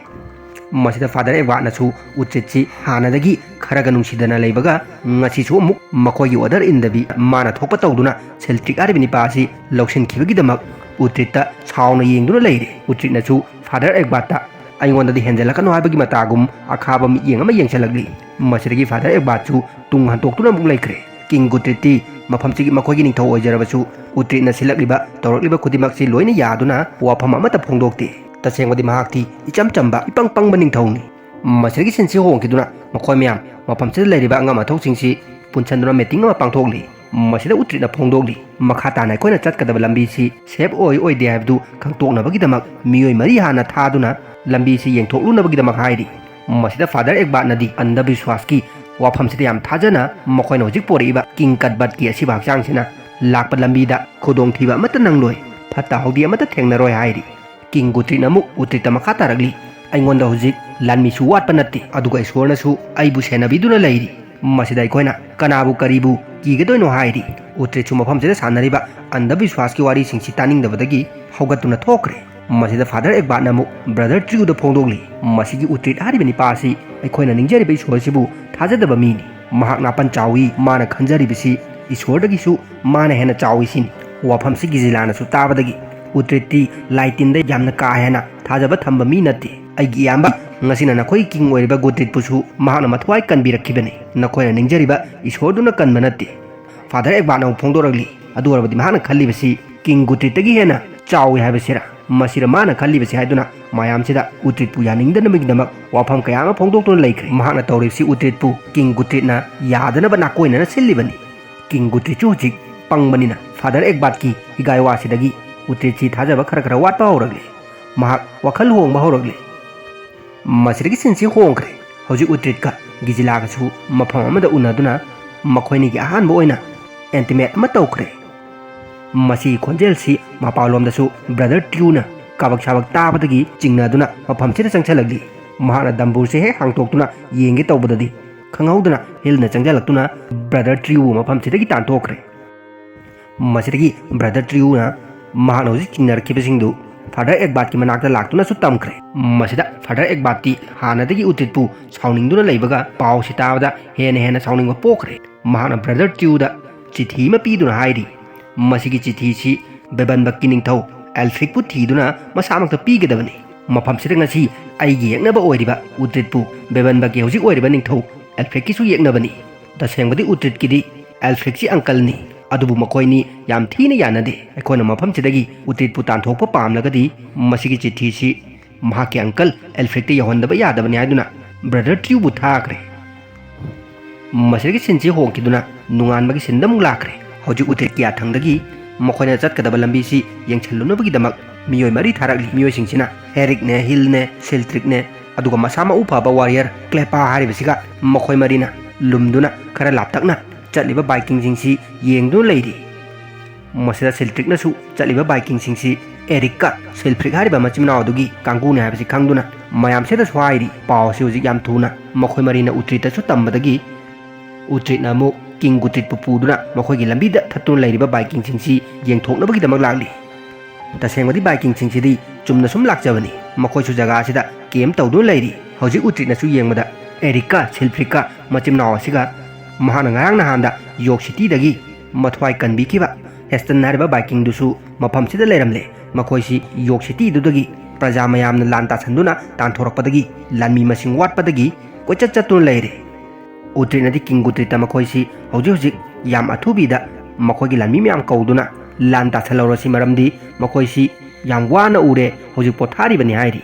ꯃꯁꯤꯗ ꯐꯥꯗꯔ ꯑꯦꯛꯕꯥꯠꯅꯁꯨ ꯎꯇ꯭ꯔꯤꯠꯁꯤ ꯍꯥꯟꯅꯗꯒꯤ ꯈꯔꯒ ꯅꯨꯡꯁꯤꯗꯅ ꯂꯩꯕꯒ ꯉꯁꯤꯁꯨ ꯑꯃꯨꯛ ꯃꯈꯣꯏꯒꯤ ꯑꯣꯔꯗꯔ ꯏꯟꯗꯕꯤ ꯃꯥꯅ ꯊꯣꯛꯄ ꯇꯧꯗꯨꯅ ꯁꯤꯜꯇ꯭ꯔꯤꯛ ꯍꯥꯏꯔꯤꯕ ꯅꯤꯄꯥ ꯑꯁꯤ ꯂꯧꯁꯤꯟꯈꯤꯕꯒꯤꯗꯃꯛ ꯎꯇ꯭ꯔꯤꯠꯇ ꯁꯥꯎꯅ ꯌꯦꯡꯗꯨꯅ ꯂꯩꯔꯦ꯫ ꯎꯇ꯭ꯔꯤꯠꯅꯁꯨ ꯐꯥꯗꯔ ꯑꯦꯛꯕꯥꯠꯇ "ꯑꯩꯉꯣꯟꯗꯗꯤ ꯍꯦꯟꯖꯜꯂꯛꯀꯅꯨ" ꯍꯥꯏꯕꯒꯤ ꯃꯇꯥꯒꯨꯝ ꯑꯈꯥꯕ ꯃꯤꯠꯌꯦꯡ ꯑꯃ ꯌꯦꯡꯁꯤꯜꯂꯛꯂꯤ꯫ ꯃꯁꯤꯗꯒꯤ ꯐꯥꯗꯔ ꯑꯦꯛꯕꯥꯠꯁꯨ ꯇꯨꯡ ꯍꯟꯇꯣꯛꯇꯨꯅ ꯑꯃꯨꯛ ꯂꯩꯈ꯭ꯔꯦ꯫ ꯀꯤꯡ ꯒꯨꯇ꯭ꯔꯤꯠꯇꯤ ꯃꯐꯝꯁꯤꯒꯤ ꯃꯈꯣꯏꯒꯤ ꯅꯤꯡꯊꯧ ꯑꯣꯏꯖꯔꯕꯁꯨ ꯎꯇ꯭ꯔꯤꯠꯅ ꯁꯤꯜꯂꯛꯂꯤꯕ ꯇꯧꯔꯛꯂꯤꯕ ꯈꯨꯗꯤꯡꯃꯛꯁꯤ ꯂꯣꯏꯅ ꯌꯥꯗꯨꯅ ꯋꯥꯐꯝ ꯑꯃꯠꯇ ꯐꯣꯡꯗꯣꯛꯇꯦ꯫ ꯇꯁꯦꯡꯕꯗꯤ ꯃꯍꯥꯛꯇꯤ ꯏꯆꯝ ꯆꯝꯕ, ꯏꯄꯪ ꯄꯪꯕ ꯅꯤꯡꯊꯧꯅꯤ꯫ ꯃꯁꯤꯗꯒꯤ ꯁꯤꯟꯁꯤ ꯍꯣꯡꯈꯤꯗꯨꯅ ꯃꯈꯣꯏ ꯃꯌꯥꯝ ꯃꯐꯝꯁꯤꯗ ꯂꯩꯔꯤꯕ ꯑꯉꯝ ꯑꯊꯧꯁꯤꯡꯁꯤ ꯄꯨꯟꯁꯤꯟꯗꯨꯅ ꯃꯤꯇꯤꯡ ꯑꯃ ꯄꯥꯡꯊꯣꯛꯂꯤ꯫ ꯃꯁꯤꯗ ꯎꯇ꯭ꯔꯤꯠꯅ ꯐꯣꯡꯗꯣꯛꯂꯤ, ꯃꯈꯥ ꯇꯥꯅ ꯑꯩꯈꯣꯏꯅ ꯆꯠꯀꯗꯕ ꯂꯝꯕꯤꯁꯤ ꯁꯦꯞ ꯑꯣꯏ ꯑꯣꯏꯗꯦ ꯍꯥꯏꯕꯗꯨ ꯈꯪꯗꯣꯛꯅꯕꯒꯤꯗꯃꯛ ꯃꯤꯑꯣꯏ ꯃꯔꯤ ꯍꯥꯟꯅ ꯊꯥꯗꯨꯅ ꯂꯝꯕꯤꯁꯤ ꯌꯦꯡꯊꯣꯛꯂꯨꯅꯕꯒꯤꯗꯃꯛ ꯍꯥꯏꯔꯤ꯫ ꯃꯁꯤꯗ ꯐꯥꯗꯔ ꯑꯦꯛꯕꯥꯠꯅꯗꯤ ꯑꯟꯙꯕꯤꯁ꯭ꯋꯥꯁꯀꯤ ꯋꯥꯐꯝꯁꯤꯗ ꯌꯥꯝ ꯊꯥꯖꯅ ꯃꯈꯣꯏꯅ ꯍꯧꯖꯤꯛ ꯄꯣꯔꯛꯏꯕ ꯀꯤꯡ ꯀꯠꯕꯠꯀꯤ ꯑꯁꯤꯕ ꯍꯛꯆꯥꯡꯁꯤꯅ ꯂꯥꯛꯄ ꯂꯝꯕꯤꯗ ꯈꯨꯗꯣꯡꯊꯤꯕ ꯑꯃꯠꯇ ꯅꯪꯂꯣꯏ, ꯐꯠꯇ ꯍꯥꯎꯗꯤ ꯑꯃꯠꯇ ꯊꯦꯡꯅꯔꯣꯏ ꯍꯥꯏꯔꯤ꯫ ꯀꯤꯡ ꯒꯨꯇ꯭ꯔꯤꯠꯅ ꯑꯃꯨꯛ ꯎꯇ꯭ꯔꯤꯠꯇ ꯃꯈꯥ ꯇꯥꯔꯛꯂꯤ, "ꯑꯩꯉꯣꯟꯗ ꯍꯧꯖꯤꯛ ꯂꯥꯟꯃꯤꯁꯨ ꯋꯥꯠꯄ ꯅꯠꯇꯦ, ꯑꯗꯨꯒ ꯏꯁꯣꯔꯅꯁꯨ ꯑꯩꯕꯨ ꯁꯦꯟꯅꯕꯤꯗꯨꯅ ꯂꯩꯔꯤ꯫ ꯃꯁꯤꯗ ꯑꯩꯈꯣꯏꯅ ꯀꯅꯥꯕꯨ ꯀꯔꯤꯕꯨ ꯀꯤꯒꯗꯣꯏꯅꯣ ꯍꯥꯏꯔꯤ꯫ ꯎꯇ꯭ꯔꯤꯠꯁꯨ ꯃꯐꯝꯁꯤꯗ ꯁꯥꯟꯅꯔꯤꯕ ꯑꯟꯙꯕꯤꯁ꯭ꯋꯥꯁꯀꯤ ꯋꯥꯔꯤꯁꯤꯡꯁꯤ ꯇꯥꯅꯤꯡꯗꯕꯗꯒꯤ ꯍꯧꯒꯠꯇꯨꯅ ꯊꯣꯛꯈ꯭ꯔꯦ꯫ ꯃꯁꯤꯗ ꯐꯥꯗꯔ ꯑꯦꯛꯕꯥꯠꯅ ꯑꯃꯨꯛ ꯕ꯭ꯔꯗꯔ ꯇ꯭ꯔꯤꯌꯨꯗ ꯐꯣꯡꯗꯣꯛꯂꯤ, ꯃꯁꯤꯒꯤ ꯎꯇ꯭ꯔꯤꯠ ꯍꯥꯏꯔꯤꯕ ꯅꯤꯄꯥ ꯑꯁꯤ ꯑꯩꯈꯣꯏꯅ ꯅꯤꯡꯖꯔꯤꯕ ꯏꯁꯣꯔꯁꯤꯕꯨ ꯊꯥꯖꯗꯕ ꯃꯤꯅꯤ꯫ ꯃꯍꯥꯛ ꯅꯥꯄꯟ ꯆꯥꯎꯏ, ꯃꯥꯅ ꯈꯟꯖꯔꯤꯕꯁꯤ ꯏꯁꯣꯔꯗꯒꯤꯁꯨ ꯃꯥꯅ ꯍꯦꯟꯅ ꯆꯥꯎꯏ ꯁꯤꯅꯤ꯫ ꯋꯥꯐꯝꯁꯤ ꯒꯤꯖꯤꯂꯥꯅꯁꯨ ꯇꯥꯕꯗꯒꯤ, ꯎꯇ꯭ꯔꯤꯠꯇꯤ ꯂꯥꯏ ꯇꯤꯟꯗ ꯌꯥꯝꯅ ꯀꯥ ꯍꯦꯟꯅ ꯊꯥꯖꯕ ꯊꯝꯕ ꯃꯤ ꯅꯠꯇꯦ꯫ ꯑꯩꯒꯤ ꯏꯌꯥꯝꯕ, ꯉꯁꯤꯅ ꯅꯈꯣꯏꯒꯤ ꯀꯤꯡ ꯑꯣꯏꯔꯤꯕ ꯒꯨꯇ꯭ꯔꯤꯠꯄꯨꯁꯨ ꯃꯍꯥꯛꯅ ꯃꯊ꯭ꯋꯥꯏ ꯀꯟꯕꯤꯔꯛꯈꯤꯕꯅꯤ꯫ ꯅꯈꯣꯏꯅ ꯅꯤꯡꯖꯔꯤꯕ ꯏꯁꯣꯔꯗꯨꯅ ꯀꯟꯕ ꯅꯠꯇꯦ꯫ ꯐꯥꯗꯔ ꯑꯦꯛꯕꯥꯠꯅ ꯑꯃꯨꯛ ꯐꯣꯡꯗꯣꯔꯛꯂꯤ, ꯑꯗꯨ ꯑꯣꯏꯔꯕꯗꯤ ꯃꯍꯥꯛꯅ ꯈꯜꯂꯤꯕꯁꯤ ꯀꯤꯡ ꯒꯨꯇ꯭ꯔꯤꯠꯇꯒꯤ ꯍꯦꯟꯅ ꯆꯥꯎꯏ ꯍꯥꯏꯕꯁꯤꯔ? ꯃꯁꯤꯔ ꯃꯥꯅ ꯈꯜꯂꯤꯕꯁꯤ ꯍꯥꯏꯗꯨꯅ ꯃꯌꯥꯝꯁꯤꯗ ꯎꯇ꯭ꯔꯤꯠꯄꯨ ꯌꯥꯅꯤꯡꯗꯅꯕꯒꯤꯗꯃꯛ ꯋꯥꯐꯝ ꯀꯌꯥ ꯑꯃ ꯐꯣꯡꯗꯣꯛꯇꯨꯅ ꯂꯩꯈ꯭ꯔꯦ꯫ ꯃꯍꯥꯛꯅ ꯇꯧꯔꯤꯕꯁꯤ ꯎꯇ꯭ꯔꯤꯠꯄꯨ ꯀꯤꯡ ꯒꯨꯇ꯭ꯔꯤꯠꯅ ꯌꯥꯗꯅꯕ ꯅꯥꯀꯣꯏꯅꯅ ꯁꯤꯜꯂꯤꯕꯅꯤ꯫ ꯀꯤꯡ ꯒꯨꯇ꯭ꯔꯤꯠꯁꯨ ꯍꯧꯖꯤꯛ ꯄꯪꯕꯅꯤꯅ ꯐꯥꯗꯔ ꯑꯦꯛꯕꯥꯠꯀꯤ ꯍꯤꯒꯥꯏ ꯋꯥꯁꯤꯗꯒꯤ ꯎꯇ꯭ꯔꯤꯠꯁꯤ ꯊꯥꯖꯕ ꯈꯔ ꯈꯔ ꯋꯥꯠꯄ ꯍꯧꯔꯛꯂꯦ꯫ ꯃꯍꯥꯛ ꯋꯥꯈꯜ ꯍꯣꯡꯕ ꯍꯧꯔꯛꯂꯦ꯫ ꯃꯁꯤꯗꯒꯤ ꯁꯤꯟꯁꯤ ꯍꯣꯡꯈ꯭ꯔꯦ꯫ ꯍꯧꯖꯤꯛ ꯎꯇ꯭ꯔꯤꯠꯀ ꯒꯤꯖꯤꯂꯥꯒꯁꯨ ꯃꯐꯝ ꯑꯃꯗ ꯎꯅꯗꯨꯅ ꯃꯈꯣꯏꯅꯤꯒꯤ ꯑꯍꯥꯟꯕ ꯑꯣꯏꯅ ꯑꯦꯟꯇꯤꯃꯦꯠ ꯑꯃ ꯇꯧꯈ꯭ꯔꯦ꯫ ꯃꯁꯤꯒꯤ ꯈꯣꯟꯖꯦꯜꯁꯤ ꯃꯄꯥꯟꯂꯣꯝꯗꯁꯨ ꯕ꯭ꯔꯗꯔ ꯇ꯭ꯔꯤꯌꯨꯅ ꯀꯥꯕꯛ ꯁꯥꯕꯛ ꯇꯥꯕꯗꯒꯤ ꯆꯤꯡꯅꯗꯨꯅ ꯃꯐꯝꯁꯤꯗ ꯆꯪꯁꯤꯜꯂꯛꯂꯤ꯫ ꯃꯍꯥꯛꯅ ꯗꯝꯕꯨꯔꯁꯤ ꯍꯦꯛ ꯍꯥꯡꯇꯣꯛꯇꯨꯅ ꯌꯦꯡꯒꯦ ꯇꯧꯕꯗꯗꯤ ꯈꯪꯍꯧꯗꯅ ꯍꯤꯜꯅ ꯆꯪꯁꯤꯜꯂꯛꯇꯨꯅ ꯕ꯭ꯔꯗꯔ ꯇ꯭ꯔꯤꯌꯨꯕꯨ ꯃꯐꯝꯁꯤꯗꯒꯤ ꯇꯥꯟꯊꯣꯛꯈ꯭ꯔꯦ꯫ ꯃꯁꯤꯗꯒꯤ ꯕ꯭ꯔꯗꯔ ꯇ꯭ꯔꯤꯌꯨꯅ ꯃꯍꯥꯛꯅ ꯍꯧꯖꯤꯛ ꯆꯤꯡꯅꯔꯛꯈꯤꯕꯁꯤꯡꯗꯨ ꯐꯥꯗꯔ ꯑꯦꯛꯕꯥꯠꯀꯤ ꯃꯅꯥꯛꯇ ꯂꯥꯛꯇꯨꯅꯁꯨ ꯇꯝꯈ꯭ꯔꯦ꯫ ꯃꯁꯤꯗ ꯐꯥꯗꯔ ꯑꯦꯛꯕꯥꯠꯇꯤ ꯍꯥꯟꯅꯗꯒꯤ ꯎꯇ꯭ꯔꯤꯠꯄꯨ ꯁꯥꯎꯅꯤꯡꯗꯨꯅ ꯂꯩꯕꯒ ꯄꯥꯎꯁꯤ ꯇꯥꯕꯗ ꯍꯦꯟꯅ ꯍꯦꯟꯅ ꯁꯥꯎꯅꯤꯡꯕ ꯄꯣꯛꯈ꯭ꯔꯦ꯫ ꯃꯍꯥꯛꯅ ꯕ꯭ꯔꯗꯔ ꯇ꯭ꯔꯤꯌꯨꯗ ꯆꯤꯊꯤ ꯑꯃ ꯄꯤꯗꯨꯅ ꯍꯥꯏꯔꯤ, ꯃꯁꯤꯒꯤ ꯆꯤꯊꯤꯁꯤ ꯕꯦꯕꯟꯕꯛꯀꯤ ꯅꯤꯡꯊꯧ ꯑꯦꯜꯐ꯭ꯔꯤꯛꯄꯨ ꯊꯤꯗꯨꯅ ꯃꯁꯥꯃꯛꯇ ꯄꯤꯒꯗꯕꯅꯤ꯫ ꯃꯐꯝꯁꯤꯗ ꯉꯁꯤ ꯑꯩꯒꯤ ꯌꯦꯛꯅꯕ ꯑꯣꯏꯔꯤꯕ ꯎꯇ꯭ꯔꯤꯠꯄꯨ ꯕꯦꯕꯟꯕꯛꯀꯤ ꯍꯧꯖꯤꯛ ꯑꯣꯏꯔꯤꯕ ꯅꯤꯡꯊꯧ ꯑꯦꯜꯐ꯭ꯔꯤꯛꯀꯤꯁꯨ ꯌꯦꯛꯅꯕꯅꯤ꯫ ꯇꯁꯦꯡꯕꯗꯤ ꯎꯇ꯭ꯔꯤꯠꯀꯤꯗꯤ ꯑꯦꯜꯐ꯭ꯔꯤꯛꯁꯤ ꯑꯪꯀꯜꯅꯤ, ꯑꯗꯨꯕꯨ ꯃꯈꯣꯏꯅꯤ ꯌꯥꯝ ꯊꯤꯅ ꯌꯥꯅꯗꯦ꯫ ꯑꯩꯈꯣꯏꯅ ꯃꯐꯝꯁꯤꯗꯒꯤ ꯎꯇ꯭ꯔꯤꯠꯄꯨ ꯇꯥꯟꯊꯣꯛꯄ ꯄꯥꯝꯂꯒꯗꯤ ꯃꯁꯤꯒꯤ ꯆꯤꯊꯤꯁꯤ ꯃꯍꯥꯛꯀꯤ ꯑꯪꯀꯜ ꯑꯦꯜꯐ꯭ꯔꯤꯛꯇ ꯌꯧꯍꯟꯗꯕ ꯌꯥꯗꯕꯅꯤ ꯍꯥꯏꯗꯨꯅ ꯕ꯭ꯔꯗꯔ ꯇ꯭ꯔꯤꯌꯨꯕꯨ ꯊꯥꯈ꯭ꯔꯦ꯫ ꯃꯁꯤꯗꯒꯤ ꯁꯤꯟꯁꯤ ꯍꯣꯡꯈꯤꯗꯨꯅ ꯅꯣꯡꯉꯥꯟꯕꯒꯤ ꯁꯤꯟꯗ ꯑꯃꯨꯛ ꯂꯥꯛꯈ꯭ꯔꯦ꯫ ꯍꯧꯖꯤꯛ ꯎꯇ꯭ꯔꯤꯠꯀꯤ ꯌꯥꯊꯪꯗꯒꯤ ꯃꯈꯣꯏꯅ ꯆꯠꯀꯗꯕ ꯂꯝꯕꯤꯁꯤ ꯌꯦꯡꯁꯤꯜꯂꯨꯅꯕꯒꯤꯗꯃꯛ ꯃꯤꯑꯣꯏ ꯃꯔꯤ ꯊꯥꯔꯛꯂꯤ꯫ ꯃꯤꯑꯣꯏꯁꯤꯡꯁꯤꯅ ꯑꯦꯔꯤꯛꯅꯦ, ꯍꯤꯜꯅꯦ, ꯁꯤꯜꯇ꯭ꯔꯤꯛꯅꯦ, ꯑꯗꯨꯒ ꯃꯁꯥ ꯃꯎ ꯐꯕ ꯋꯥꯔꯤꯌꯔ ꯀ꯭ꯂꯦꯄꯥ ꯍꯥꯏꯔꯤꯕꯁꯤꯒ ꯃꯈꯣꯏ ꯃꯔꯤꯅ ꯂꯨꯝꯗꯨꯅ ꯈꯔ ꯂꯥꯞꯇꯛꯅ ꯆꯠꯂꯤꯕ ꯚꯥꯏꯀꯤꯡꯁꯤꯡꯁꯤ ꯌꯦꯡꯗꯨꯅ ꯂꯩꯔꯤ꯫ ꯃꯁꯤꯗ ꯁꯤꯜꯇ꯭ꯔꯤꯛꯅꯁꯨ ꯆꯠꯂꯤꯕ ꯚꯥꯏꯀꯤꯡꯁꯤꯡꯁꯤ ꯑꯦꯔꯤꯛꯀ ꯁꯤꯜꯐ꯭ꯔꯤꯛ ꯍꯥꯏꯔꯤꯕ ꯃꯆꯤꯟ ꯃꯅꯥꯎ ꯑꯗꯨꯒꯤ ꯀꯥꯡꯕꯨꯅꯤ ꯍꯥꯏꯕꯁꯤ ꯈꯪꯗꯨꯅ ꯃꯌꯥꯝꯁꯤꯗꯁꯨ ꯍꯥꯏꯔꯤ꯫ ꯄꯥꯎ ꯑꯁꯤ ꯍꯧꯖꯤꯛ ꯌꯥꯝ ꯊꯨꯅ ꯃꯈꯣꯏ ꯃꯔꯤꯅ ꯎꯇ꯭ꯔꯤꯠꯇꯁꯨ ꯇꯝꯕꯗꯒꯤ ꯎꯇ꯭ꯔꯤꯠꯅ ꯑꯃꯨꯛ ꯀꯤꯡ ꯒꯨꯇ꯭ꯔꯤꯠꯄꯨ ꯄꯨꯗꯨꯅ ꯃꯈꯣꯏꯒꯤ ꯂꯝꯕꯤꯗ ꯊꯠꯇꯨꯅ ꯂꯩꯔꯤꯕ ꯕꯥꯏꯀꯤꯡꯁꯤꯡꯁꯤ ꯌꯦꯡꯊꯣꯛꯅꯕꯒꯤꯗꯃꯛ ꯂꯥꯛꯂꯤ꯫ ꯇꯁꯦꯡꯕꯗꯤ ꯕꯥꯏꯀꯤꯡꯁꯤꯡꯁꯤꯗꯤ ꯆꯨꯝꯅ ꯁꯨꯝ ꯂꯥꯛꯆꯕꯅꯤ꯫ ꯃꯈꯣꯏꯁꯨ ꯖꯒꯥ ꯑꯁꯤꯗ ꯀꯦꯝ ꯇꯧꯗꯨꯅ ꯂꯩꯔꯤ꯫ ꯍꯧꯖꯤꯛ ꯎꯇ꯭ꯔꯤꯠꯅꯁꯨ ꯌꯦꯡꯕꯗ ꯑꯦꯔꯤꯛꯀ ꯁꯤꯜꯐ꯭ꯔꯤꯛꯀ ꯃꯆꯤꯟ ꯃꯅꯥꯎ ꯑꯁꯤꯒ ꯃꯍꯥꯛꯅ ꯉꯔꯥꯡ ꯅꯍꯥꯟꯗ ꯌꯣꯔꯛ ꯁꯤꯇꯤꯗꯒꯤ ꯃꯊ꯭ꯋꯥꯏ ꯀꯟꯕꯤꯈꯤꯕ ꯍꯦꯁꯇꯟ ꯍꯥꯏꯔꯤꯕ ꯕꯥꯏꯀꯤꯡꯗꯨꯁꯨ ꯃꯐꯝꯁꯤꯗ ꯂꯩꯔꯝꯂꯦ꯫ ꯃꯈꯣꯏꯁꯤ ꯌꯣꯔꯛ ꯁꯤꯇꯤꯗꯨꯗꯒꯤ ꯄ꯭ꯔꯖꯥ ꯃꯌꯥꯝꯅ ꯂꯥꯟ ꯇꯥꯁꯟꯗꯨꯅ ꯇꯥꯟꯊꯣꯔꯛꯄꯗꯒꯤ ꯂꯥꯟꯃꯤ ꯃꯁꯤꯡ ꯋꯥꯠꯄꯗꯒꯤ ꯀꯣꯏꯆꯠ ꯆꯠꯇꯨꯅ ꯂꯩꯔꯦ꯫ ꯎꯇ꯭ꯔꯤꯠꯅꯗꯤ ꯀꯤꯡ ꯒꯨꯇ꯭ꯔꯤꯠꯇ ꯃꯈꯣꯏꯁꯤ ꯍꯧꯖꯤꯛ ꯍꯧꯖꯤꯛ ꯌꯥꯝ ꯑꯊꯨꯕꯤꯗ ꯃꯈꯣꯏꯒꯤ ꯂꯥꯟꯃꯤ ꯃꯌꯥꯝ ꯀꯧꯗꯨꯅ ꯂꯥꯟ ꯇꯥꯁꯜꯍꯧꯔꯁꯤ, ꯃꯔꯝꯗꯤ ꯃꯈꯣꯏꯁꯤ ꯌꯥꯝ ꯋꯥꯅ ꯎꯔꯦ, ꯍꯧꯖꯤꯛ ꯄꯣꯊꯥꯔꯤꯕꯅꯤ ꯍꯥꯏꯔꯤ꯫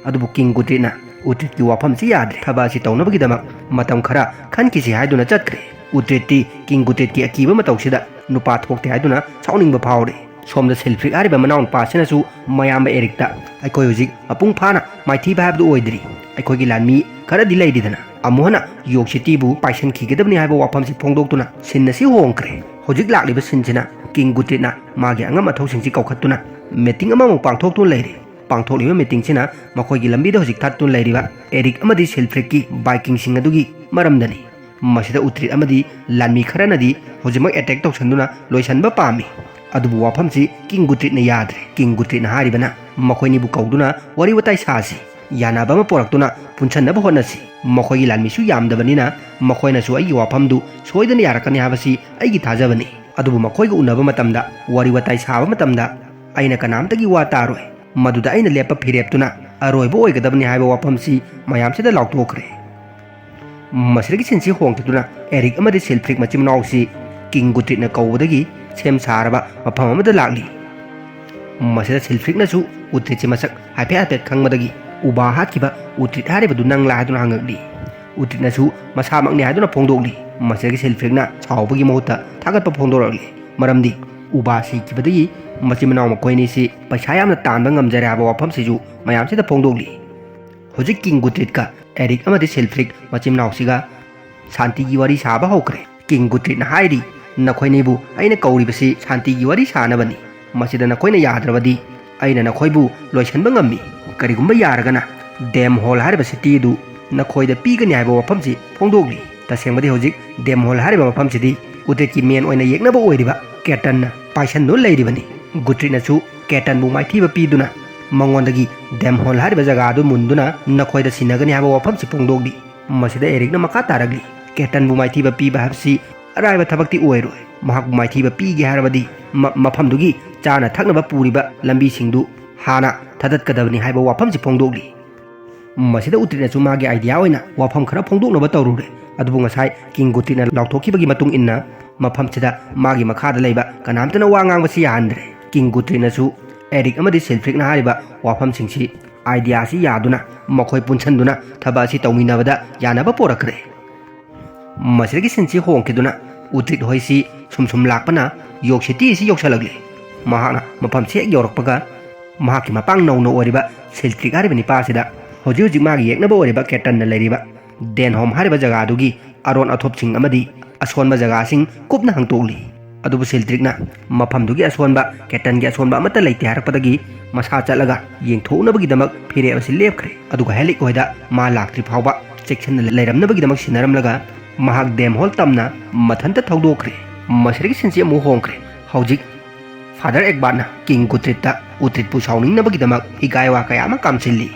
ꯑꯗꯨꯕꯨ ꯀꯤꯡ ꯒꯨꯇ꯭ꯔꯤꯠꯅ ꯎꯇ꯭ꯔꯤꯠꯀꯤ ꯋꯥꯐꯝꯁꯤ ꯌꯥꯗ꯭ꯔꯦ꯫ ꯊꯕꯛ ꯑꯁꯤ ꯇꯧꯅꯕꯒꯤꯗꯃꯛ ꯃꯇꯝ ꯈꯔ ꯈꯟꯈꯤꯁꯤ ꯍꯥꯏꯗꯨꯅ ꯆꯠꯈ꯭ꯔꯦ꯫ ꯎꯇ꯭ꯔꯤꯠꯇꯤ ꯀꯤꯡ ꯒꯨꯇ꯭ꯔꯤꯠꯀꯤ ꯑꯀꯤꯕ ꯃꯇꯧꯁꯤꯗ ꯅꯨꯄꯥ ꯊꯣꯛꯇꯦ ꯍꯥꯏꯗꯨꯅ ꯁꯥꯎꯅꯤꯡꯕ ꯐꯥꯎꯔꯦ꯫ ꯁꯣꯝꯗ ꯁꯤꯜꯐ꯭ꯔꯤꯛ ꯍꯥꯏꯔꯤꯕ ꯃꯅꯥꯎꯅꯨꯄꯥ ꯑꯁꯤꯅꯁꯨ ꯃꯌꯥꯝꯕ ꯑꯦꯔꯤꯛꯇ, "ꯑꯩꯈꯣꯏ ꯍꯧꯖꯤꯛ ꯃꯄꯨꯡ ꯐꯥꯅ ꯃꯥꯏꯊꯤꯕ ꯍꯥꯏꯕꯗꯨ ꯑꯣꯏꯗ꯭ꯔꯤ꯫ ꯑꯩꯈꯣꯏꯒꯤ ꯂꯥꯟꯃꯤ ꯈꯔꯗꯤ ꯂꯩꯔꯤꯗꯅ, ꯑꯃꯨꯛ ꯍꯟꯅ ꯌꯣꯔꯛ ꯁꯤꯇꯤꯕꯨ ꯄꯥꯏꯁꯟꯈꯤꯒꯗꯕꯅꯤ" ꯍꯥꯏꯕ ꯋꯥꯐꯝꯁꯤ ꯐꯣꯡꯗꯣꯛꯇꯨꯅ ꯁꯤꯟ ꯑꯁꯤ ꯍꯣꯡꯈ꯭ꯔꯦ꯫ ꯍꯧꯖꯤꯛ ꯂꯥꯛꯂꯤꯕ ꯁꯤꯟꯁꯤꯅ ꯀꯤꯡ ꯒꯨꯇ꯭ꯔꯤꯠꯅ ꯃꯥꯒꯤ ꯑꯉꯝ ꯑꯊꯧꯁꯤꯡꯁꯤ ꯀꯧꯈꯠꯇꯨꯅ ꯃꯤꯇꯤꯡ ꯑꯃꯃꯨꯛ ꯄꯥꯡꯊꯣꯛꯇꯨꯅ ꯂꯩꯔꯦ꯫ ꯄꯥꯡꯊꯣꯛꯂꯤꯕ ꯃꯤꯇꯤꯡꯁꯤꯅ ꯃꯈꯣꯏꯒꯤ ꯂꯝꯕꯤꯗ ꯍꯧꯖꯤꯛ ꯊꯠꯇꯨꯅ ꯂꯩꯔꯤꯕ ꯑꯦꯔꯤꯛ ꯑꯃꯗꯤ ꯁꯤꯜꯐ꯭ꯔꯤꯛꯀꯤ ꯕꯥꯏꯀꯤꯡꯁꯤꯡ ꯑꯗꯨꯒꯤ ꯃꯔꯝꯗꯅꯤ꯫ ꯃꯁꯤꯗ ꯎꯇ꯭ꯔꯤꯠ ꯑꯃꯗꯤ ꯂꯥꯟꯃꯤ ꯈꯔꯅꯗꯤ ꯍꯧꯖꯤꯛꯃꯛ ꯑꯦꯇꯦꯛ ꯇꯧꯁꯟꯗꯨꯅ ꯂꯣꯏꯁꯤꯟꯕ ꯄꯥꯝꯃꯤ꯫ ꯑꯗꯨꯕꯨ ꯋꯥꯐꯝꯁꯤ ꯀꯤꯡ ꯒꯨꯇ꯭ꯔꯤꯠꯅ ꯌꯥꯗ꯭ꯔꯦ꯫ ꯀꯤꯡ ꯒꯨꯇ꯭ꯔꯤꯠꯅ ꯍꯥꯏꯔꯤꯕꯅ ꯃꯈꯣꯏꯅꯤꯕꯨ ꯀꯧꯗꯨꯅ ꯋꯥꯔꯤ ꯋꯥꯇꯥꯏ ꯁꯥꯁꯤ, ꯌꯥꯅꯕ ꯑꯃ ꯄꯨꯔꯛꯇꯨꯅ ꯄꯨꯟꯁꯟꯅꯕ ꯍꯣꯠꯅꯁꯤ꯫ ꯃꯈꯣꯏꯒꯤ ꯂꯥꯟꯃꯤꯁꯨ ꯌꯥꯝꯗꯕꯅꯤꯅ ꯃꯈꯣꯏꯅꯁꯨ ꯑꯩꯒꯤ ꯋꯥꯐꯝꯗꯨ ꯁꯣꯏꯗꯅ ꯌꯥꯔꯛꯀꯅꯤ ꯍꯥꯏꯕꯁꯤ ꯑꯩꯒꯤ ꯊꯥꯖꯕꯅꯤ꯫ ꯑꯗꯨꯕꯨ ꯃꯈꯣꯏꯒ ꯎꯅꯕ ꯃꯇꯝꯗ, ꯋꯥꯔꯤ ꯋꯥꯇꯥꯏ ꯁꯥꯕ ꯃꯇꯝꯗ ꯑꯩꯅ ꯀꯅꯥꯝꯇꯒꯤ ꯋꯥ ꯇꯥꯔꯣꯏ꯫ ꯃꯗꯨꯗ ꯑꯩꯅ ꯂꯦꯞꯄ ꯐꯤꯔꯦꯞꯇꯨꯅ ꯑꯔꯣꯏꯕ ꯑꯣꯏꯒꯗꯕꯅꯤ ꯍꯥꯏꯕ ꯋꯥꯐꯝꯁꯤ ꯃꯌꯥꯝꯁꯤꯗ ꯂꯥꯎꯊꯣꯛꯈ꯭ꯔꯦ꯫ ꯃꯁꯤꯗꯒꯤ ꯁꯤꯟꯁꯤ ꯍꯣꯡꯈꯤꯗꯨꯅ ꯑꯦꯔꯤꯛ ꯑꯃꯗꯤ ꯁꯤꯜꯐ꯭ꯔꯤꯛ ꯃꯆꯤꯟ ꯃꯅꯥꯎꯁꯤ ꯀꯤꯡ ꯒꯨꯇ꯭ꯔꯤꯠꯅ ꯀꯧꯕꯗꯒꯤ ꯁꯦꯝ ꯁꯥꯔꯕ ꯃꯐꯝ ꯑꯃꯗ ꯂꯥꯛꯂꯤ꯫ ꯃꯁꯤꯗ ꯁꯤꯜꯐ꯭ꯔꯤꯛꯅꯁꯨ ꯎꯇ꯭ꯔꯤꯠꯁꯤ ꯃꯁꯛ ꯍꯥꯏꯐꯦꯠ ꯍꯥꯏꯐꯦꯠ ꯈꯪꯕꯗꯒꯤ, "ꯎꯕꯥ ꯍꯥꯠꯈꯤꯕ ꯎꯇ꯭ꯔꯤꯠ ꯍꯥꯏꯔꯤꯕꯗꯨ ꯅꯪꯂꯥ?" ꯍꯥꯏꯗꯨꯅ ꯍꯪꯉꯛꯂꯤ꯫ ꯎꯇ꯭ꯔꯤꯠꯅꯁꯨ ꯃꯁꯥꯃꯛꯅꯤ ꯍꯥꯏꯗꯨꯅ ꯐꯣꯡꯗꯣꯛꯂꯤ꯫ ꯃꯁꯤꯗꯒꯤ ꯁꯤꯜꯐ꯭ꯔꯤꯛꯅ ꯁꯥꯎꯕꯒꯤ ꯃꯍꯨꯠꯇ ꯊꯥꯒꯠꯄ ꯐꯣꯡꯗꯣꯔꯛꯂꯤ꯫ ꯃꯔꯝꯗꯤ ꯎꯕꯥ ꯁꯤꯈꯤꯕꯗꯒꯤ ꯃꯆꯤꯟ ꯃꯅꯥꯎ ꯃꯈꯣꯏ ꯑꯅꯤꯁꯤ ꯄꯩꯁꯥ ꯌꯥꯝꯅ ꯇꯥꯟꯕ ꯉꯝꯖꯔꯦ ꯍꯥꯏꯕ ꯋꯥꯐꯝꯁꯤꯁꯨ ꯃꯌꯥꯝꯁꯤꯗ ꯐꯣꯡꯗꯣꯛꯂꯤ꯫ ꯍꯧꯖꯤꯛ ꯀꯤꯡ ꯒꯨꯇ꯭ꯔꯤꯠꯀ ꯑꯦꯔꯤꯛ ꯑꯃꯗꯤ ꯁꯤꯜꯐ꯭ꯔꯤꯛ ꯃꯆꯤꯟ ꯃꯅꯥꯎꯁꯤꯒ ꯁꯥꯟꯇꯤꯒꯤ ꯋꯥꯔꯤ ꯁꯥꯕ ꯍꯧꯈ꯭ꯔꯦ꯫ ꯀꯤꯡ ꯒꯨꯇ꯭ꯔꯤꯠꯅ ꯍꯥꯏꯔꯤ, "ꯅꯈꯣꯏꯅꯤꯕꯨ ꯑꯩꯅ ꯀꯧꯔꯤꯕꯁꯤ ꯁꯥꯟꯇꯤꯒꯤ ꯋꯥꯔꯤ ꯁꯥꯅꯕꯅꯤ꯫ ꯃꯁꯤꯗ ꯅꯈꯣꯏꯅ ꯌꯥꯗ꯭ꯔꯕꯗꯤ ꯑꯩꯅ ꯅꯈꯣꯏꯕꯨ ꯂꯣꯏꯁꯤꯟꯕ ꯉꯝꯃꯤ꯫ ꯀꯔꯤꯒꯨꯝꯕ ꯌꯥꯔꯒꯅ ꯗꯦꯝ ꯍꯣꯜ ꯍꯥꯏꯔꯤꯕ ꯁꯤꯇꯤ ꯑꯗꯨ ꯅꯈꯣꯏꯗ ꯄꯤꯒꯅꯤ" ꯍꯥꯏꯕ ꯋꯥꯐꯝꯁꯤ ꯐꯣꯡꯗꯣꯛꯂꯤ꯫ ꯇꯁꯦꯡꯕꯗꯤ ꯍꯧꯖꯤꯛ ꯗꯦꯝꯍꯣꯜ ꯍꯥꯏꯔꯤꯕ ꯃꯐꯝꯁꯤꯗꯤ ꯎꯇ꯭ꯔꯤꯠꯀꯤ ꯃꯦꯟ ꯑꯣꯏꯅ ꯌꯦꯛꯅꯕ ꯑꯣꯏꯔꯤꯕ ꯀꯦꯇꯟꯅ ꯄꯥꯏꯁꯟꯗꯨꯅ ꯂꯩꯔꯤꯕꯅꯤ꯫ ꯒꯨꯇ꯭ꯔꯤꯠꯅꯁꯨ ꯀꯦꯇꯟꯕꯨ ꯃꯥꯏꯊꯤꯕ ꯄꯤꯗꯨꯅ ꯃꯉꯣꯟꯗꯒꯤ ꯗꯦꯝꯍꯣꯜ ꯍꯥꯏꯔꯤꯕ ꯖꯒꯥ ꯑꯗꯨ ꯃꯨꯟꯗꯨꯅ ꯅꯈꯣꯏꯗ ꯁꯤꯟꯅꯒꯅꯤ ꯍꯥꯏꯕ ꯋꯥꯐꯝꯁꯤ ꯐꯣꯡꯗꯣꯛꯂꯤ꯫ ꯃꯁꯤꯗ ꯑꯦꯔꯤꯛꯅ ꯃꯈꯥ ꯇꯥꯔꯛꯂꯤ, "ꯀꯦꯇꯟꯕꯨ ꯃꯥꯏꯊꯤꯕ ꯄꯤꯕ ꯍꯥꯏꯕꯁꯤ ꯑꯔꯥꯏꯕ ꯊꯕꯛꯇꯤ ꯑꯣꯏꯔꯣꯏ꯫ ꯃꯍꯥꯛꯄꯨ ꯃꯥꯏꯊꯤꯕ ꯄꯤꯒꯦ ꯍꯥꯏꯔꯕꯗꯤ ꯃ-, ꯃꯐꯝꯗꯨꯒꯤ ꯆꯥꯅ ꯊꯛꯅꯕ ꯄꯨꯔꯤꯕ ꯂꯝꯕꯤꯁꯤꯡꯗꯨ ꯍꯥꯟꯅ ꯊꯥꯗꯠꯀꯗꯕꯅꯤ" ꯍꯥꯏꯕ ꯋꯥꯐꯝꯁꯤ ꯐꯣꯡꯗꯣꯛꯂꯤ꯫ ꯃꯁꯤꯗ ꯎꯇ꯭ꯔꯤꯠꯅꯁꯨ ꯃꯥꯒꯤ ꯑꯥꯏꯗꯤꯌꯥ ꯑꯣꯏꯅ ꯋꯥꯐꯝ ꯈꯔ ꯐꯣꯡꯗꯣꯛꯅꯕ ꯇꯧꯔꯨꯔꯦ꯫ ꯑꯗꯨꯕꯨ ꯉꯁꯥꯏ ꯀꯤꯡ ꯒꯨꯇ꯭ꯔꯤꯠꯅ ꯂꯥꯎꯊꯣꯛꯈꯤꯕꯒꯤ ꯃꯇꯨꯡ ꯏꯟꯅ ꯃꯐꯝꯁꯤꯗ ꯃꯥꯒꯤ ꯃꯈꯥꯗ ꯂꯩꯕ ꯀꯅꯥꯝꯇꯅ ꯋꯥ ꯉꯥꯡꯕꯁꯤ ꯌꯥꯍꯟꯗ꯭ꯔꯦ꯫ ꯀꯤꯡ ꯒꯨꯇ꯭ꯔꯤꯠꯅꯁꯨ ꯑꯦꯔꯤꯛ ꯑꯃꯗꯤ ꯁꯤꯜꯐ꯭ꯔꯤꯛꯅ ꯍꯥꯏꯔꯤꯕ ꯋꯥꯐꯝꯁꯤꯡꯁꯤ ꯑꯥꯏꯗꯤꯌꯥꯁꯤ ꯌꯥꯗꯨꯅ ꯃꯈꯣꯏ ꯄꯨꯟꯁꯟꯗꯨꯅ ꯊꯕꯛ ꯑꯁꯤ ꯇꯧꯃꯤꯟꯅꯕꯗ ꯌꯥꯅꯕ ꯄꯣꯔꯛꯈ꯭ꯔꯦ꯫ ꯃꯁꯤꯗꯒꯤ ꯁꯤꯟꯁꯤ ꯍꯣꯡꯈꯤꯗꯨꯅ ꯎꯇ꯭ꯔꯤꯠ ꯍꯣꯏꯁꯤ ꯁꯨꯝ ꯁꯨꯝ ꯂꯥꯛꯄꯅ ꯌꯣꯛ ꯁꯤꯇꯤ ꯑꯁꯤ ꯌꯧꯁꯜꯂꯛꯂꯤ꯫ ꯃꯍꯥꯛꯅ ꯃꯐꯝꯁꯤ ꯍꯦꯛ ꯌꯧꯔꯛꯄꯒ ꯃꯍꯥꯛꯀꯤ ꯃꯄꯥꯡ ꯅꯧꯅ ꯑꯣꯏꯔꯤꯕ ꯁꯤꯜꯇ꯭ꯔꯤꯛ ꯍꯥꯏꯔꯤꯕ ꯅꯤꯄꯥ ꯑꯁꯤꯗ ꯍꯧꯖꯤꯛ ꯍꯧꯖꯤꯛ ꯃꯥꯒꯤ ꯌꯦꯛꯅꯕ ꯑꯣꯏꯔꯤꯕ ꯀꯦꯇꯟꯅ ꯂꯩꯔꯤꯕ ꯗꯦꯟꯍꯣꯝ ꯍꯥꯏꯔꯤꯕ ꯖꯒꯥ ꯑꯗꯨꯒꯤ ꯑꯔꯣꯟ ꯑꯊꯣꯞꯁꯤꯡ ꯑꯃꯗꯤ ꯑꯁꯣꯟꯕ ꯖꯒꯥꯁꯤꯡ ꯀꯨꯞꯅ ꯍꯪꯇꯣꯛꯂꯤ꯫ ꯑꯗꯨꯕꯨ ꯁꯤꯜꯇ꯭ꯔꯤꯛꯅ ꯃꯐꯝꯗꯨꯒꯤ ꯑꯁꯣꯟꯕ, ꯀꯦꯇꯟꯒꯤ ꯑꯁꯣꯟꯕ ꯑꯃꯠꯇ ꯂꯩꯇꯦ ꯍꯥꯏꯔꯛꯄꯗꯒꯤ ꯃꯁꯥ ꯆꯠꯂꯒ ꯌꯦꯡꯊꯣꯛꯅꯕꯒꯤꯗꯃꯛ ꯐꯤꯔꯦꯞ ꯑꯁꯤ ꯂꯦꯞꯈ꯭ꯔꯦ꯫ ꯑꯗꯨꯒ ꯍꯦꯂꯤꯛ ꯍꯣꯏꯗ ꯃꯥ ꯂꯥꯛꯇ꯭ꯔꯤ ꯐꯥꯎꯕ ꯆꯦꯛꯁꯤꯟꯅ ꯂꯩꯔꯝꯅꯕꯒꯤꯗꯃꯛ ꯁꯤꯟꯅꯔꯝꯂꯒ ꯃꯍꯥꯛ ꯗꯦꯝ ꯍꯣꯜ ꯇꯝꯅ ꯃꯊꯟꯇ ꯊꯧꯗꯣꯛꯈ꯭ꯔꯦ꯫ ꯃꯁꯤꯗꯒꯤ ꯁꯤꯟꯁꯤ ꯑꯃꯨꯛ ꯍꯣꯡꯈ꯭ꯔꯦ꯫ ꯍꯧꯖꯤꯛ ꯐꯥꯗꯔ ꯑꯦꯛꯕꯥꯔꯠꯅ ꯀꯤꯡ ꯒꯨꯇ꯭ꯔꯤꯠꯇ ꯎꯇ꯭ꯔꯤꯠꯄꯨ ꯁꯥꯎꯅꯤꯡꯅꯕꯒꯤꯗꯃꯛ ꯍꯤꯒꯥꯏ ꯋꯥ ꯀꯌꯥ ꯑꯃ ꯀꯥꯝꯁꯤꯜꯂꯤ꯫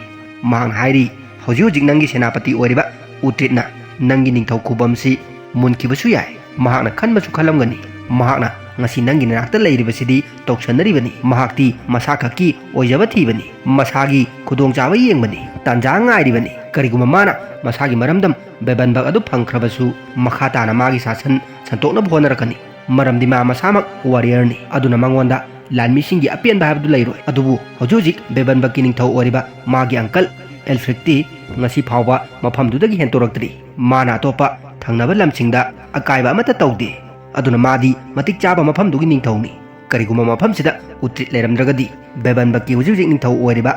ꯃꯍꯥꯛꯅ ꯍꯥꯏꯔꯤ, "ꯍꯧꯖꯤꯛ ꯍꯧꯖꯤꯛ ꯅꯪꯒꯤ ꯁꯦꯅꯥꯄꯇꯤ ꯑꯣꯏꯔꯤꯕ ꯎꯇ꯭ꯔꯤꯠꯅ ꯅꯪꯒꯤ ꯅꯤꯡꯊꯧ ꯈꯨꯕꯝꯁꯤ ꯃꯨꯟꯈꯤꯕꯁꯨ ꯌꯥꯏ꯫ ꯃꯍꯥꯛꯅ ꯈꯟꯕꯁꯨ ꯈꯜꯂꯝꯒꯅꯤ꯫ ꯃꯍꯥꯛꯅ ꯉꯁꯤ ꯅꯪꯒꯤ ꯅꯅꯥꯛꯇ ꯂꯩꯔꯤꯕꯁꯤꯗꯤ ꯇꯧꯁꯟꯅꯔꯤꯕꯅꯤ꯫ ꯃꯍꯥꯛꯇꯤ ꯃꯁꯥ ꯈꯛꯀꯤ ꯑꯣꯏꯖꯕ ꯊꯤꯕꯅꯤ꯫ ꯃꯁꯥꯒꯤ ꯈꯨꯗꯣꯡꯆꯥꯕ ꯌꯦꯡꯕꯅꯤ꯫ ꯇꯥꯟꯖꯥ ꯉꯥꯏꯔꯤꯕꯅꯤ꯫ ꯀꯔꯤꯒꯨꯝꯕ ꯃꯥꯅ ꯃꯁꯥꯒꯤ ꯃꯔꯝꯗꯝ ꯕꯦꯕꯟꯕꯛ ꯑꯗꯨ ꯐꯪꯈ꯭ꯔꯕꯁꯨ ꯃꯈꯥ ꯇꯥꯅ ꯃꯥꯒꯤ ꯁꯥꯁꯟ ꯁꯟꯇꯣꯛꯅꯕ ꯍꯣꯠꯅꯔꯛꯀꯅꯤ꯫ ꯃꯔꯝꯗꯤ ꯃꯥ ꯃꯁꯥꯃꯛ ꯋꯥꯔꯤꯌꯔꯅꯤ꯫ ꯑꯗꯨꯅ ꯃꯉꯣꯟꯗ ꯂꯥꯟꯃꯤꯁꯤꯡꯒꯤ ꯑꯄꯦꯟꯕ ꯍꯥꯏꯕꯗꯨ ꯂꯩꯔꯣꯏ꯫ ꯑꯗꯨꯕꯨ ꯍꯧꯖꯤꯛ ꯍꯧꯖꯤꯛ ꯕꯦꯕꯟꯕꯛꯀꯤ ꯅꯤꯡꯊꯧ ꯑꯣꯏꯔꯤꯕ ꯃꯥꯒꯤ ꯑꯪꯀꯜ ꯑꯦꯜꯐ꯭ꯔꯤꯛꯇꯤ ꯉꯁꯤ ꯐꯥꯎꯕ ꯃꯐꯝꯗꯨꯗꯒꯤ ꯍꯦꯟꯇꯣꯔꯛꯇ꯭ꯔꯤ꯫ ꯃꯥꯅ ꯑꯇꯣꯞꯄ ꯊꯪꯅꯕ ꯂꯝꯁꯤꯡꯗ ꯑꯀꯥꯏꯕ ꯑꯃꯠꯇ ꯇꯧꯗꯦ꯫ ꯑꯗꯨꯅ ꯃꯥꯗꯤ ꯃꯇꯤꯛ ꯆꯥꯕ ꯃꯐꯝꯗꯨꯒꯤ ꯅꯤꯡꯊꯧꯅꯤ꯫ ꯀꯔꯤꯒꯨꯝꯕ ꯃꯐꯝꯁꯤꯗ ꯎꯇ꯭ꯔꯤꯠ ꯂꯩꯔꯝꯗ꯭ꯔꯒꯗꯤ ꯕꯦꯕꯟꯕꯛꯀꯤ ꯍꯧꯖꯤꯛ ꯍꯧꯖꯤꯛ ꯅꯤꯡꯊꯧ ꯑꯣꯏꯔꯤꯕ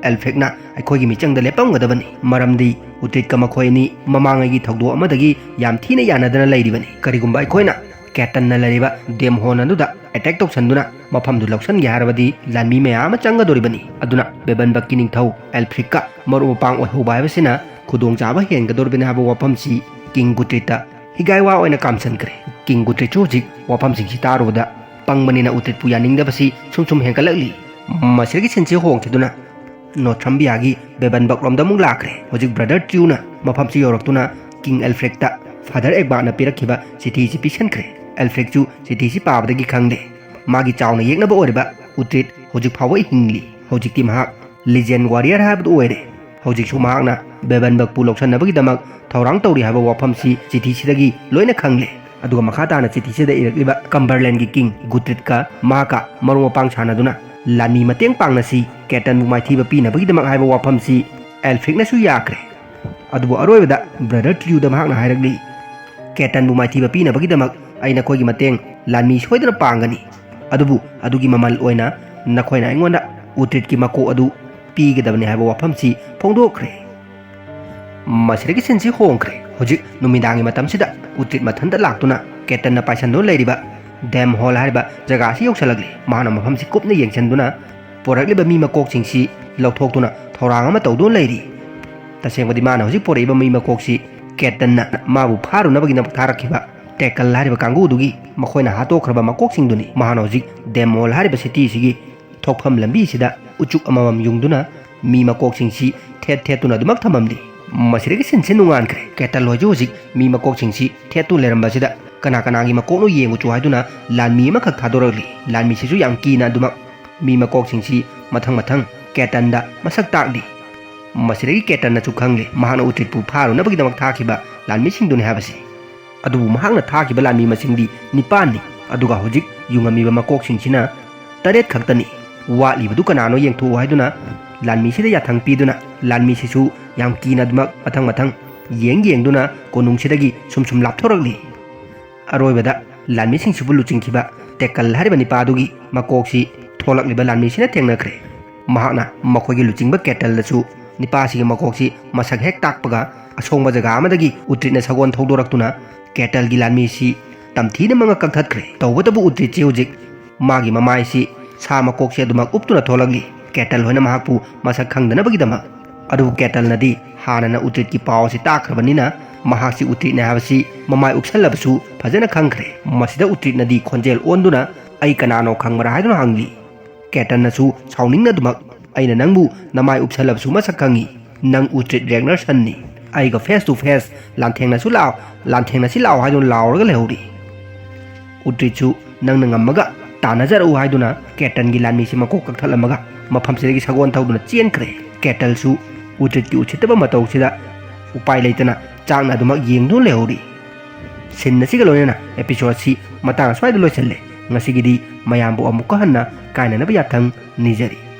ꯑꯦꯜꯐ꯭ꯔꯤꯛꯅ ꯑꯩꯈꯣꯏꯒꯤ ꯃꯤꯆꯪꯗ ꯂꯦꯞꯄꯝꯒꯗꯕꯅꯤ꯫ ꯃꯔꯝꯗꯤ ꯎꯇ꯭ꯔꯤꯠꯀ ꯃꯈꯣꯏ ꯑꯅꯤ ꯃꯃꯥꯡꯉꯩꯒꯤ ꯊꯧꯗꯣꯛ ꯑꯃꯗꯒꯤ ꯌꯥꯝ ꯊꯤꯅ ꯌꯥꯅꯗꯅ ꯂꯩꯔꯤꯕꯅꯤ꯫ ꯀꯔꯤꯒꯨꯝꯕ ꯑꯩꯈꯣꯏꯅ ꯀꯦꯇꯟꯅ ꯂꯩꯔꯤꯕ ꯗꯦꯝꯍꯣꯟ ꯑꯗꯨꯗ ꯑꯦꯇꯦꯛ ꯇꯧꯁꯟꯗꯨꯅ ꯃꯐꯝꯗꯨ ꯂꯧꯁꯤꯟꯒꯦ ꯍꯥꯏꯔꯕꯗꯤ ꯂꯥꯟꯃꯤ ꯃꯌꯥꯝ ꯑꯃ ꯆꯪꯒꯗꯧꯔꯤꯕꯅꯤ꯫ ꯑꯗꯨꯅ ꯕꯦꯕꯟꯕꯛꯀꯤ ꯅꯤꯡꯊꯧ ꯑꯦꯜꯐ꯭ꯔꯤꯛꯀ ꯃꯔꯨꯞ ꯃꯄꯥꯡ ꯑꯣꯏꯍꯧꯕ ꯍꯥꯏꯕꯁꯤꯅ ꯈꯨꯗꯣꯡꯆꯥꯕ ꯍꯦꯟꯒꯗꯧꯔꯤꯕꯅꯤ ꯍꯥꯏꯕ ꯋꯥꯐꯝꯁꯤ ꯀꯤꯡ ꯒꯨꯇ꯭ꯔꯤꯠꯇ ꯍꯤꯒꯥꯏꯋꯥ ꯑꯣꯏꯅ ꯀꯥꯝꯁꯟꯈ꯭ꯔꯦ꯫ ꯀꯤꯡ ꯒꯨꯇ꯭ꯔꯤꯠꯁꯨ ꯍꯧꯖꯤꯛ ꯋꯥꯐꯝꯁꯤꯡꯁꯤ ꯇꯥꯔꯨꯕꯗ ꯄꯪꯕꯅꯤꯅ ꯎꯇ꯭ꯔꯤꯠꯄꯨ ꯌꯥꯅꯤꯡꯗꯕꯁꯤ ꯁꯨꯝ ꯁꯨꯝ ꯍꯦꯟꯒꯠꯂꯛꯂꯤ꯫ ꯃꯁꯤꯗꯒꯤ ꯁꯤꯟꯁꯤ ꯍꯣꯡꯈꯤꯗꯨꯅ ꯅꯣꯊ꯭ꯔꯝꯕꯤꯌꯥꯒꯤ ꯕꯦꯕꯟꯕꯛ ꯔꯣꯝꯗ ꯑꯃꯨꯛ ꯂꯥꯛꯈ꯭ꯔꯦ꯫ ꯍꯧꯖꯤꯛ ꯕ꯭ꯔꯗꯔ ꯇ꯭ꯌꯨꯅ ꯃꯐꯝꯁꯤ ꯌꯧꯔꯛꯇꯨꯅ ꯀꯤꯡ ꯑꯦꯜꯐ꯭ꯔꯦꯛꯇ ꯐꯥꯗꯔ ꯑꯦꯛꯕꯥꯛꯅ ꯄꯤꯔꯛꯈꯤꯕ ꯆꯤꯊꯤꯁꯤ ꯄꯤꯁꯟꯈ꯭ꯔꯦ꯫ ꯑꯦꯜꯐ꯭ꯔꯦꯛꯁꯨ ꯆꯤꯊꯤꯁꯤ ꯄꯥꯕꯗꯒꯤ ꯈꯪꯂꯦ, ꯃꯥꯒꯤ ꯆꯥꯎꯅ ꯌꯦꯛꯅꯕ ꯑꯣꯏꯔꯤꯕ ꯎꯇ꯭ꯔꯤꯠ ꯍꯧꯖꯤꯛ ꯐꯥꯎꯕ ꯍꯤꯡꯂꯤ꯫ ꯍꯧꯖꯤꯛꯇꯤ ꯃꯍꯥꯛ ꯂꯤꯖꯦꯟ ꯋꯥꯔꯤꯌꯔ ꯍꯥꯏꯕꯗꯨ ꯑꯣꯏꯔꯦ꯫ ꯍꯧꯖꯤꯛꯁꯨ ꯃꯍꯥꯛꯅ ꯕꯦꯕꯟꯕꯛꯄꯨ ꯂꯧꯁꯤꯟꯅꯕꯒꯤꯗꯃꯛ ꯊꯧꯔꯥꯡ ꯇꯧꯔꯤ ꯍꯥꯏꯕ ꯋꯥꯐꯝꯁꯤ ꯆꯤꯊꯤꯁꯤꯗꯒꯤ ꯂꯣꯏꯅ ꯈꯪꯂꯦ꯫ ꯑꯗꯨꯒ ꯃꯈꯥ ꯇꯥꯅ ꯆꯤꯊꯤꯁꯤꯗ ꯏꯔꯛꯂꯤꯕ ꯀꯝꯕꯔꯂꯦꯟꯒꯤ ꯀꯤꯡ ꯒꯨꯇ꯭ꯔꯤꯠꯀ ꯃꯍꯥꯛꯀ ꯃꯔꯨꯞ ꯃꯄꯥꯡ ꯁꯥꯟꯅꯗꯨꯅ ꯂꯥꯟꯃꯤ ꯃꯇꯦꯡ ꯄꯥꯡꯅꯁꯤ, ꯀꯦꯇꯟꯕꯨ ꯃꯥꯏꯊꯤꯕ ꯄꯤꯅꯕꯒꯤꯗꯃꯛ ꯍꯥꯏꯕ ꯋꯥꯐꯝꯁꯤ ꯑꯦꯜꯐ꯭ꯔꯤꯛꯅꯁꯨ ꯌꯥꯈ꯭ꯔꯦ꯫ ꯑꯗꯨꯕꯨ ꯑꯔꯣꯏꯕꯗ ꯕ꯭ꯔꯗꯔ ꯇ꯭ꯌꯨꯗ ꯃꯍꯥꯛꯅ ꯍꯥꯏꯔꯛꯂꯤ, ꯀꯦꯇꯟꯕꯨ ꯃꯥꯏꯊꯤꯕ ꯄꯤꯅꯕꯒꯤꯗꯃꯛ ꯑꯩ ꯅꯈꯣꯏꯒꯤ ꯃꯇꯦꯡ ꯂꯥꯟꯃꯤ ꯁꯣꯏꯗꯅ ꯄꯥꯡꯒꯅꯤ, ꯑꯗꯨꯕꯨ ꯑꯗꯨꯒꯤ ꯃꯃꯜ ꯑꯣꯏꯅ ꯅꯈꯣꯏꯅ ꯑꯩꯉꯣꯟꯗ ꯎꯇ꯭ꯔꯤꯠꯀꯤ ꯃꯀꯣꯛ ꯑꯗꯨ ꯄꯤꯒꯗꯕꯅꯤ ꯍꯥꯏꯕ ꯋꯥꯐꯝꯁꯤ ꯐꯣꯡꯗꯣꯛꯈ꯭ꯔꯦ꯫ ꯃꯁꯤꯗꯒꯤ ꯁꯤꯟꯁꯤ ꯍꯣꯡꯈ꯭ꯔꯦ꯫ ꯍꯧꯖꯤꯛ ꯅꯨꯃꯤꯗꯥꯡꯒꯤ ꯃꯇꯝꯁꯤꯗ ꯎꯇ꯭ꯔꯤꯠ ꯃꯊꯟꯇ ꯂꯥꯛꯇꯨꯅ ꯀꯦꯇꯟꯅ ꯄꯥꯏꯁꯟꯗꯨꯅ ꯂꯩꯔꯤꯕ ꯗꯦꯝ ꯍꯣꯜ ꯍꯥꯏꯔꯤꯕ ꯖꯒꯥ ꯑꯁꯤ ꯌꯧꯁꯤꯜꯂꯛꯂꯤ꯫ ꯃꯍꯥꯛꯅ ꯃꯐꯝꯁꯤ ꯀꯨꯞꯅ ꯌꯦꯡꯁꯤꯟꯗꯨꯅ ꯄꯨꯔꯛꯂꯤꯕ ꯃꯤ ꯃꯀꯣꯛꯁꯤꯡꯁꯤ ꯂꯧꯊꯣꯛꯇꯨꯅ ꯊꯧꯔꯥꯡ ꯑꯃ ꯇꯧꯗꯨꯅ ꯂꯩꯔꯤ꯫ ꯇꯁꯦꯡꯕꯗꯤ ꯃꯥꯅ ꯍꯧꯖꯤꯛ ꯄꯨꯔꯛꯏꯕ ꯃꯤ ꯃꯀꯣꯛꯁꯤ ꯀꯦꯇꯟꯅ ꯃꯥꯕꯨ ꯐꯥꯔꯨꯅꯕꯒꯤꯗꯃꯛ ꯊꯥꯔꯛꯈꯤꯕ ꯇꯦꯀꯜ ꯍꯥꯏꯔꯤꯕ ꯀꯥꯡꯕꯨꯗꯨꯒꯤ ꯃꯈꯣꯏꯅ ꯍꯥꯠꯇꯣꯛꯈ꯭ꯔꯕ ꯃꯀꯣꯛꯁꯤꯡꯗꯨꯅꯤ꯫ ꯃꯍꯥꯛꯅ ꯍꯧꯖꯤꯛ ꯗꯦꯝ ꯍꯣꯜ ꯍꯥꯏꯔꯤꯕ ꯁꯤꯇꯤꯁꯤꯒꯤ ꯊꯣꯛꯐꯝ ꯂꯝꯕꯤꯁꯤꯗ ꯎꯆꯨꯛ ꯑꯃꯃꯝ ꯌꯨꯡꯗꯨꯅ ꯃꯤ ꯃꯀꯣꯛꯁꯤꯡꯁꯤ ꯊꯦꯠ ꯊꯦꯠꯇꯨꯅ ꯑꯗꯨꯃꯛ ꯊꯝꯃꯝꯂꯤ꯫ ꯃꯁꯤꯗꯒꯤ ꯁꯤꯟꯁꯤ ꯅꯨꯡꯉꯥꯟꯈ꯭ꯔꯦ꯫ ꯀꯦꯇꯜ ꯍꯣꯏꯁꯨ ꯍꯧꯖꯤꯛ ꯃꯤ ꯃꯀꯣꯛꯁꯤꯡꯁꯤ ꯊꯦꯠꯇꯨꯅ ꯂꯩꯔꯝꯕꯁꯤꯗ ꯀꯅꯥ ꯀꯅꯥꯒꯤ ꯃꯀꯣꯛꯅꯣ ꯌꯦꯡꯉꯨꯆꯣ ꯍꯥꯏꯗꯨꯅ ꯂꯥꯟꯃꯤ ꯑꯃꯈꯛ ꯊꯥꯗꯣꯔꯛꯂꯤ꯫ ꯂꯥꯟꯃꯤꯁꯤꯁꯨ ꯌꯥꯝ ꯀꯤꯅ ꯑꯗꯨꯃꯛ ꯃꯤ ꯃꯀꯣꯛꯁꯤꯡꯁꯤ ꯃꯊꯪ ꯃꯊꯪ ꯀꯦꯇꯟꯗ ꯃꯁꯛ ꯇꯥꯛꯂꯤ꯫ ꯃꯁꯤꯗꯒꯤ ꯀꯦꯇꯟꯅꯁꯨ ꯈꯪꯂꯦ ꯃꯍꯥꯛꯅ ꯎꯇ꯭ꯔꯤꯠꯄꯨ ꯐꯥꯔꯨꯅꯕꯒꯤꯗꯃꯛ ꯊꯥꯈꯤꯕ ꯂꯥꯟꯃꯤꯁꯤꯡꯗꯨꯅꯤ ꯍꯥꯏꯕꯁꯤ꯫ ꯑꯗꯨꯕꯨ ꯃꯍꯥꯛꯅ ꯊꯥꯈꯤꯕ ꯂꯥꯟꯃꯤ ꯃꯁꯤꯡꯗꯤ ꯅꯤꯄꯥꯟꯅꯤ꯫ ꯑꯗꯨꯒ ꯍꯧꯖꯤꯛ ꯌꯨꯡꯉꯝꯃꯤꯕ ꯃꯀꯣꯛꯁꯤꯡꯁꯤꯅ ꯇꯔꯦꯠ ꯈꯛꯇꯅꯤ꯫ ꯋꯥꯠꯂꯤꯕꯗꯨ ꯀꯅꯥꯅꯣ ꯌꯦꯡꯊꯣꯛꯎ ꯍꯥꯏꯗꯨꯅ ꯂꯥꯟꯃꯤꯁꯤꯗ ꯌꯥꯊꯪ ꯄꯤꯗꯨꯅ ꯂꯥꯟꯃꯤꯁꯤꯁꯨ ꯌꯥꯝ ꯀꯤꯅ ꯑꯗꯨꯃꯛ ꯃꯊꯪ ꯃꯊꯪ ꯌꯦꯡ ꯌꯦꯡꯗꯨꯅ ꯀꯣꯅꯨꯡꯁꯤꯗꯒꯤ ꯁꯨꯝ ꯁꯨꯝ ꯂꯥꯞꯊꯣꯔꯛꯂꯤ꯫ ꯑꯔꯣꯏꯕꯗ ꯂꯥꯟꯃꯤꯁꯤꯡꯁꯤꯕꯨ ꯂꯨꯆꯤꯡꯈꯤꯕ ꯇꯦꯀꯜ ꯍꯥꯏꯔꯤꯕ ꯅꯤꯄꯥꯗꯨꯒꯤ ꯃꯀꯣꯛꯁꯤ ꯊꯣꯛꯂꯛꯂꯤꯕ ꯂꯥꯟꯃꯤꯁꯤꯅ ꯊꯦꯡꯅꯈ꯭ꯔꯦ꯫ ꯃꯍꯥꯛꯅ ꯃꯈꯣꯏꯒꯤ ꯂꯨꯆꯤꯡꯕ ꯀꯦꯇꯜꯗꯁꯨ ꯅꯤꯄꯥꯁꯤꯒꯤ ꯃꯀꯣꯛꯁꯤ ꯃꯁꯛ ꯍꯦꯛ ꯇꯥꯛꯄꯒ ꯑꯁꯣꯡꯕ ꯖꯒꯥ ꯑꯃꯗꯒꯤ ꯎꯇ꯭ꯔꯤꯠꯅ ꯁꯒꯣꯜ ꯊꯧꯗꯣꯔꯛꯇꯨꯅ ꯀꯦꯇꯜꯒꯤ ꯂꯥꯟꯃꯤꯁꯤ ꯇꯝꯊꯤꯅ ꯃꯉꯛ ꯀꯛꯊꯠꯈ꯭ꯔꯦ꯫ ꯇꯧꯕꯇꯕꯨ ꯎꯇ꯭ꯔꯤꯠꯁꯤ ꯍꯧꯖꯤꯛ ꯃꯥꯒꯤ ꯃꯃꯥꯏꯁꯤ ꯁꯥ ꯃꯀꯣꯛꯁꯤ ꯑꯗꯨꯃꯛ ꯎꯞꯇꯨꯅ ꯊꯣꯛꯂꯛꯂꯤ꯫ ꯀꯦꯇꯜ ꯍꯣꯏꯅ ꯃꯍꯥꯛꯄꯨ ꯃꯁꯛ ꯈꯪꯗꯅꯕꯒꯤꯗꯃꯛ꯫ ꯑꯗꯨꯕꯨ ꯀꯦꯇꯜꯅꯗꯤ ꯍꯥꯟꯅꯅ ꯎꯇ꯭ꯔꯤꯠꯀꯤ ꯄꯥꯎ ꯑꯁꯤ ꯇꯥꯈ꯭ꯔꯕꯅꯤꯅ ꯃꯍꯥꯛꯁꯤ ꯎꯇ꯭ꯔꯤꯠꯅꯦ ꯍꯥꯏꯕꯁꯤ ꯃꯃꯥꯏ ꯎꯞꯁꯜꯂꯕꯁꯨ ꯐꯖꯅ ꯈꯪꯈ꯭ꯔꯦ꯫ ꯃꯁꯤꯗ ꯎꯇ꯭ꯔꯤꯠꯅꯗꯤ ꯈꯣꯟꯖꯦꯜ ꯑꯣꯟꯗꯨꯅ, "ꯑꯩ ꯀꯅꯥꯅꯣ ꯈꯪꯕ꯭ꯔꯥ?" ꯍꯥꯏꯗꯨꯅ ꯍꯪꯂꯤ꯫ ꯀꯦꯇꯟꯅꯁꯨ ꯁꯥꯎꯅꯤꯡꯅꯗꯨꯃꯛ, "ꯑꯩꯅ ꯅꯪꯕꯨ ꯅꯃꯥꯏ ꯎꯞꯁꯜꯂꯕꯁꯨ ꯃꯁꯛ ꯈꯪꯉꯤ꯫ ꯅꯪ ꯎꯇ꯭ꯔꯤꯠ ꯔꯦꯒꯅꯔꯁꯟꯅꯤ꯫ ꯑꯩꯒ face to face ꯂꯥꯟꯊꯦꯡꯅꯁꯨ ꯂꯥꯛꯑꯣ, ꯂꯥꯟꯊꯦꯡꯅꯁꯤ ꯂꯥꯛꯑꯣ" ꯍꯥꯏꯗꯨꯅ ꯂꯥꯎꯔꯒ ꯂꯩꯍꯧꯔꯤ꯫ ꯎꯇ꯭ꯔꯤꯠꯁꯨ ꯅꯪꯅ ꯉꯝꯃꯒ ꯇꯥꯟꯅꯖꯔꯛꯎ ꯍꯥꯏꯗꯨꯅ ꯀꯦꯇꯟꯒꯤ ꯂꯥꯟꯃꯤꯁꯤ ꯃꯀꯣꯛ ꯀꯛꯊꯠꯂꯝꯃꯒ ꯃꯐꯝꯁꯤꯗꯒꯤ ꯁꯒꯣꯜ ꯊꯧꯗꯨꯅ ꯆꯦꯟꯈ꯭ꯔꯦ꯫ ꯀꯦꯇꯜꯁꯨ ꯎꯇ꯭ꯔꯤꯠꯀꯤ ꯎꯁꯤꯠꯇꯕ ꯃꯇꯧꯁꯤꯗ ꯎꯄꯥꯏ ꯂꯩꯇꯅ ꯆꯥꯛꯅ ꯑꯗꯨꯃꯛ ꯌꯦꯡꯗꯨꯅ ꯂꯩꯍꯧꯔꯤ꯫ Scene ꯑꯁꯤꯒ ꯂꯣꯏꯅꯅ episode ꯑꯁꯤ ꯃꯇꯥꯡ ꯑꯁ꯭ꯋꯥꯏꯗ ꯂꯣꯏꯁꯤꯜꯂꯦ꯫ ꯉꯁꯤꯒꯤꯗꯤ ꯃꯌꯥꯝꯕꯨ ꯑꯃꯨꯛꯀ ꯍꯟꯅ ꯀꯥꯏꯅꯅꯕ ꯌꯥꯊꯪ ꯅꯤꯖꯔꯤ꯫